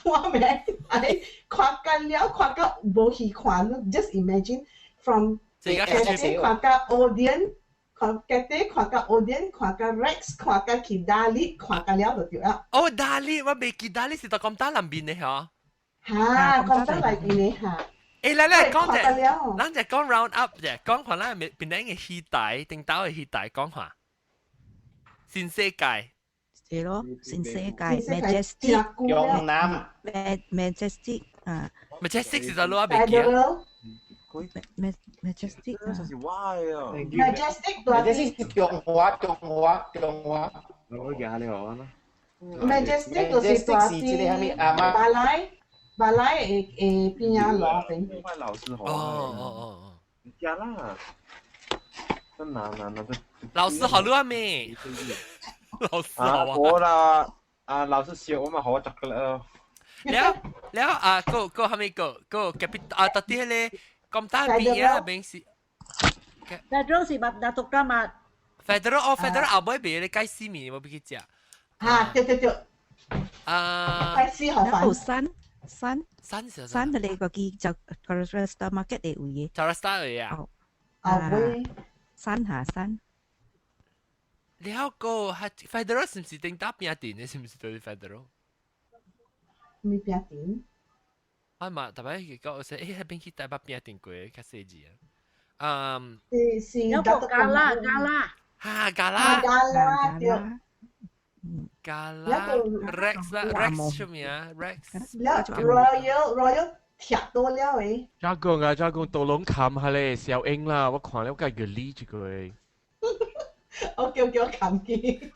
半暝，哎，看到了，看到無戲看，just imagine from 看到 Odeon，看 Cathay 看到 Odeon，看到 Rex，看到去 Dalit，看到了就對啦。哦，Dalit，我袂記 Dalit 是佇金大內面的嗬。哈，金大內面的哈。欸，來來講者，咱就講 round up 者，講看咱邊邊個戲台，頂頭的戲台講看。新世界。是咯，新世界 Majestic。江南。 Majestic 啊。 Majestic 是在哪邊記啊？Majestic。這是我的哦。 Majestic 大啲。中華，中華，中華。我記你話啦。 Majestic 就是大啲。巴來，巴來會會邊啊路邊。老師好。哦哦哦。加啦。真難難難老師好亂咩？老師好啊。我啦，啊老師笑我嘛好得噶啦。了了啊，個個係咪個個隔壁啊？到底咧咁大邊啊？邊是？Federal 是捌 Datuk Kramat。 Federal 哦，Federal 後尾別咧改死面，我欲去食。嚇對對對。啊。改死好煩。山山山是山的咧個叫 Carista Market 的位。 Carista 位啊。後尾。山下山。了個係 Federal 是唔是頂打邊店的？是唔是對 Federal？咩餅店？啊嘛，特別佢講說，欸，彼邊去台北餅店過，較細緻啊。嗯。是是。有個加啦加啦。哈加啦。加啦對。加啦。Rex 啦，Rex 出名啊，Rex。了 Royal Royal 拆多了誒。加講啊，加講多攏冚下咧，小英啦，我看了我甲月理一個。我叫叫冚機。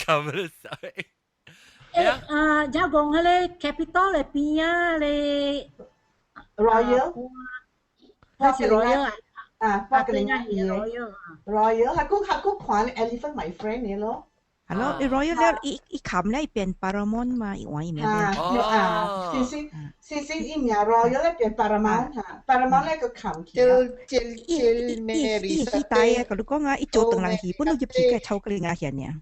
冚了小英。欸啊，只講彼个 Capital 的邊啊咧，Royal，那是 Royal 啊，啊，八個零啊，Royal Royal，還閣還閣看 Elephant My Friend 的咯。係咯，Royal 了，伊伊冚咧變 Paramount 嘛，伊換伊名。啊，啊，是是是是，伊名 Royal 咧變 Paramount 嚇，Paramount 咧個冚起。伊伊伊戲台啊，佮你講啊，伊做唐人戲，本來入去個臭格林亞賢爾。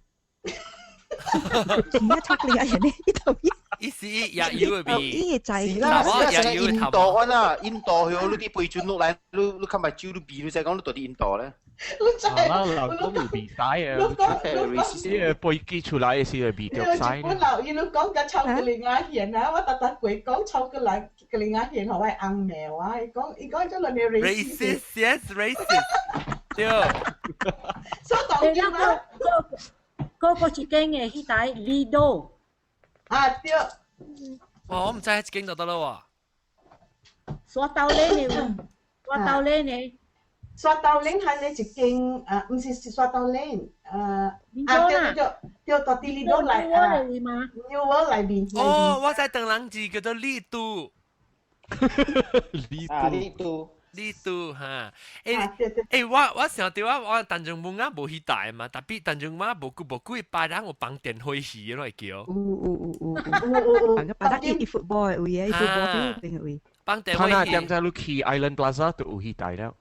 而家臭格林亞賢呢？伊頭伊。伊是也有的比。伊會知。是啦，是啦，印度可啦，印度許你啲背轉落來，你你看埋酒你比，你再講你到底印度咧。你知？啊，人講有比賽啊，呢個飛機出來的時候比著賽。本來伊攏講甲臭格林亞賢啊，我逐逐過講臭格林格林亞賢，予我翁罵我，伊講伊講這兩個 racist。Racist, yes, racist。對。所以當今啊，嗰個一間的彼台 Lido。啊對。哇！我毋知彼間就得咯喎。沙兜嶺的有，沙兜嶺的。沙兜嶺係咧一間啊，毋是是沙兜嶺，啊對對對，對到佇 Lido 內啊，New World 內面。哦，我知唐人字叫做麗都。麗都。麗都。麗都哈，欸欸，我我想著我我淡江文仔無彼台嘛，tapi 淡江文仔無久無久巴人有放電火戲攏會叫。有有有有有有，巴人伊 football 的位啊，伊 football 邊個位。放電火戲。他那點在你去 Island Plaza 就有彼台了。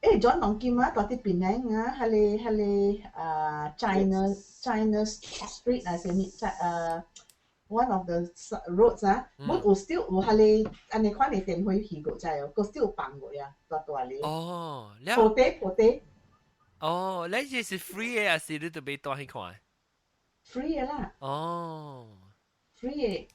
欸，轉當今啊，佇檳城啊，彼個彼個啊 China China Street 啊，啥物在啊 One of the roads 啊，我有 still 有彼个按呢款的電火戲過在哦，閣 still 有放過啊，大大个。哦，鋪地鋪地。哦，你這是 free 的，還是你著欲帶去看？free 的啦。哦。 free 的。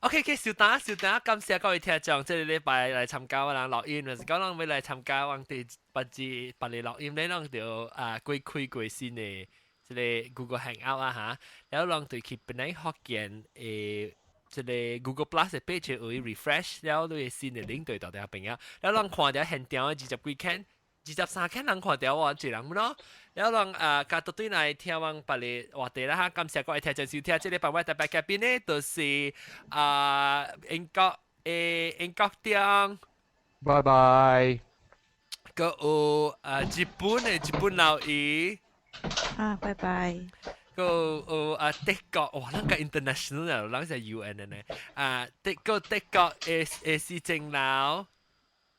OK，OK，稍等稍等，感謝各位聽眾，這個禮拜來參加我人錄音，就是講人欲來參加我哋別字別個錄音，你攏著啊過開過新的這個 Google Hangout 啊嚇，然後攏對去本來福建的這個 Google Plus 的 page 會 refresh，然後你會新的 link 對到啲朋友，然後攏看著現場的20幾間。23間人看著我一人咯，然後人啊，佮倒轉來聽阮別个話題啦哈，感謝各位聽眾收聽，這禮拜我特別嘉賓呢，就是啊英國的英國長，拜拜。閣有啊日本的日本老姨，啊，拜拜。閣有啊德國，哇，咱個 international 啊，咱是 UN 的呢，啊德國的的市政樓，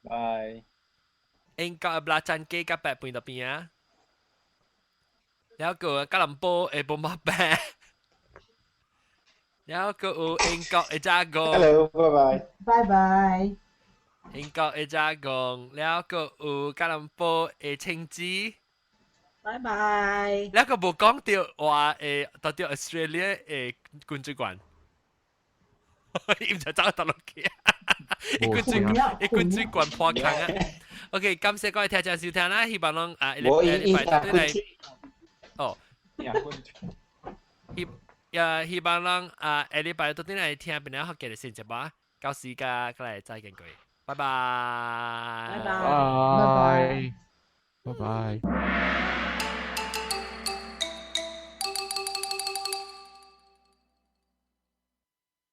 拜。英國的布拉贊機佮白飯度邊啊，然後閣吉隆坡的寶馬餅，然後閣有英國的加工，Hello，拜拜，拜拜。英國的加工，然後閣有吉隆坡的青子，拜拜。然後閣無講著話誒，到底 Australia 的軍主管，伊毋知走佗落去啊！伊軍主伊軍主管破空啊！OK，感謝各位聽眾收聽啦，希望攏啊，禮拜對來，哦，希望攏啊，下禮拜倒轉來聽邊個福建的新節目，到時間過來再見各位，拜拜，拜拜，拜拜，拜拜。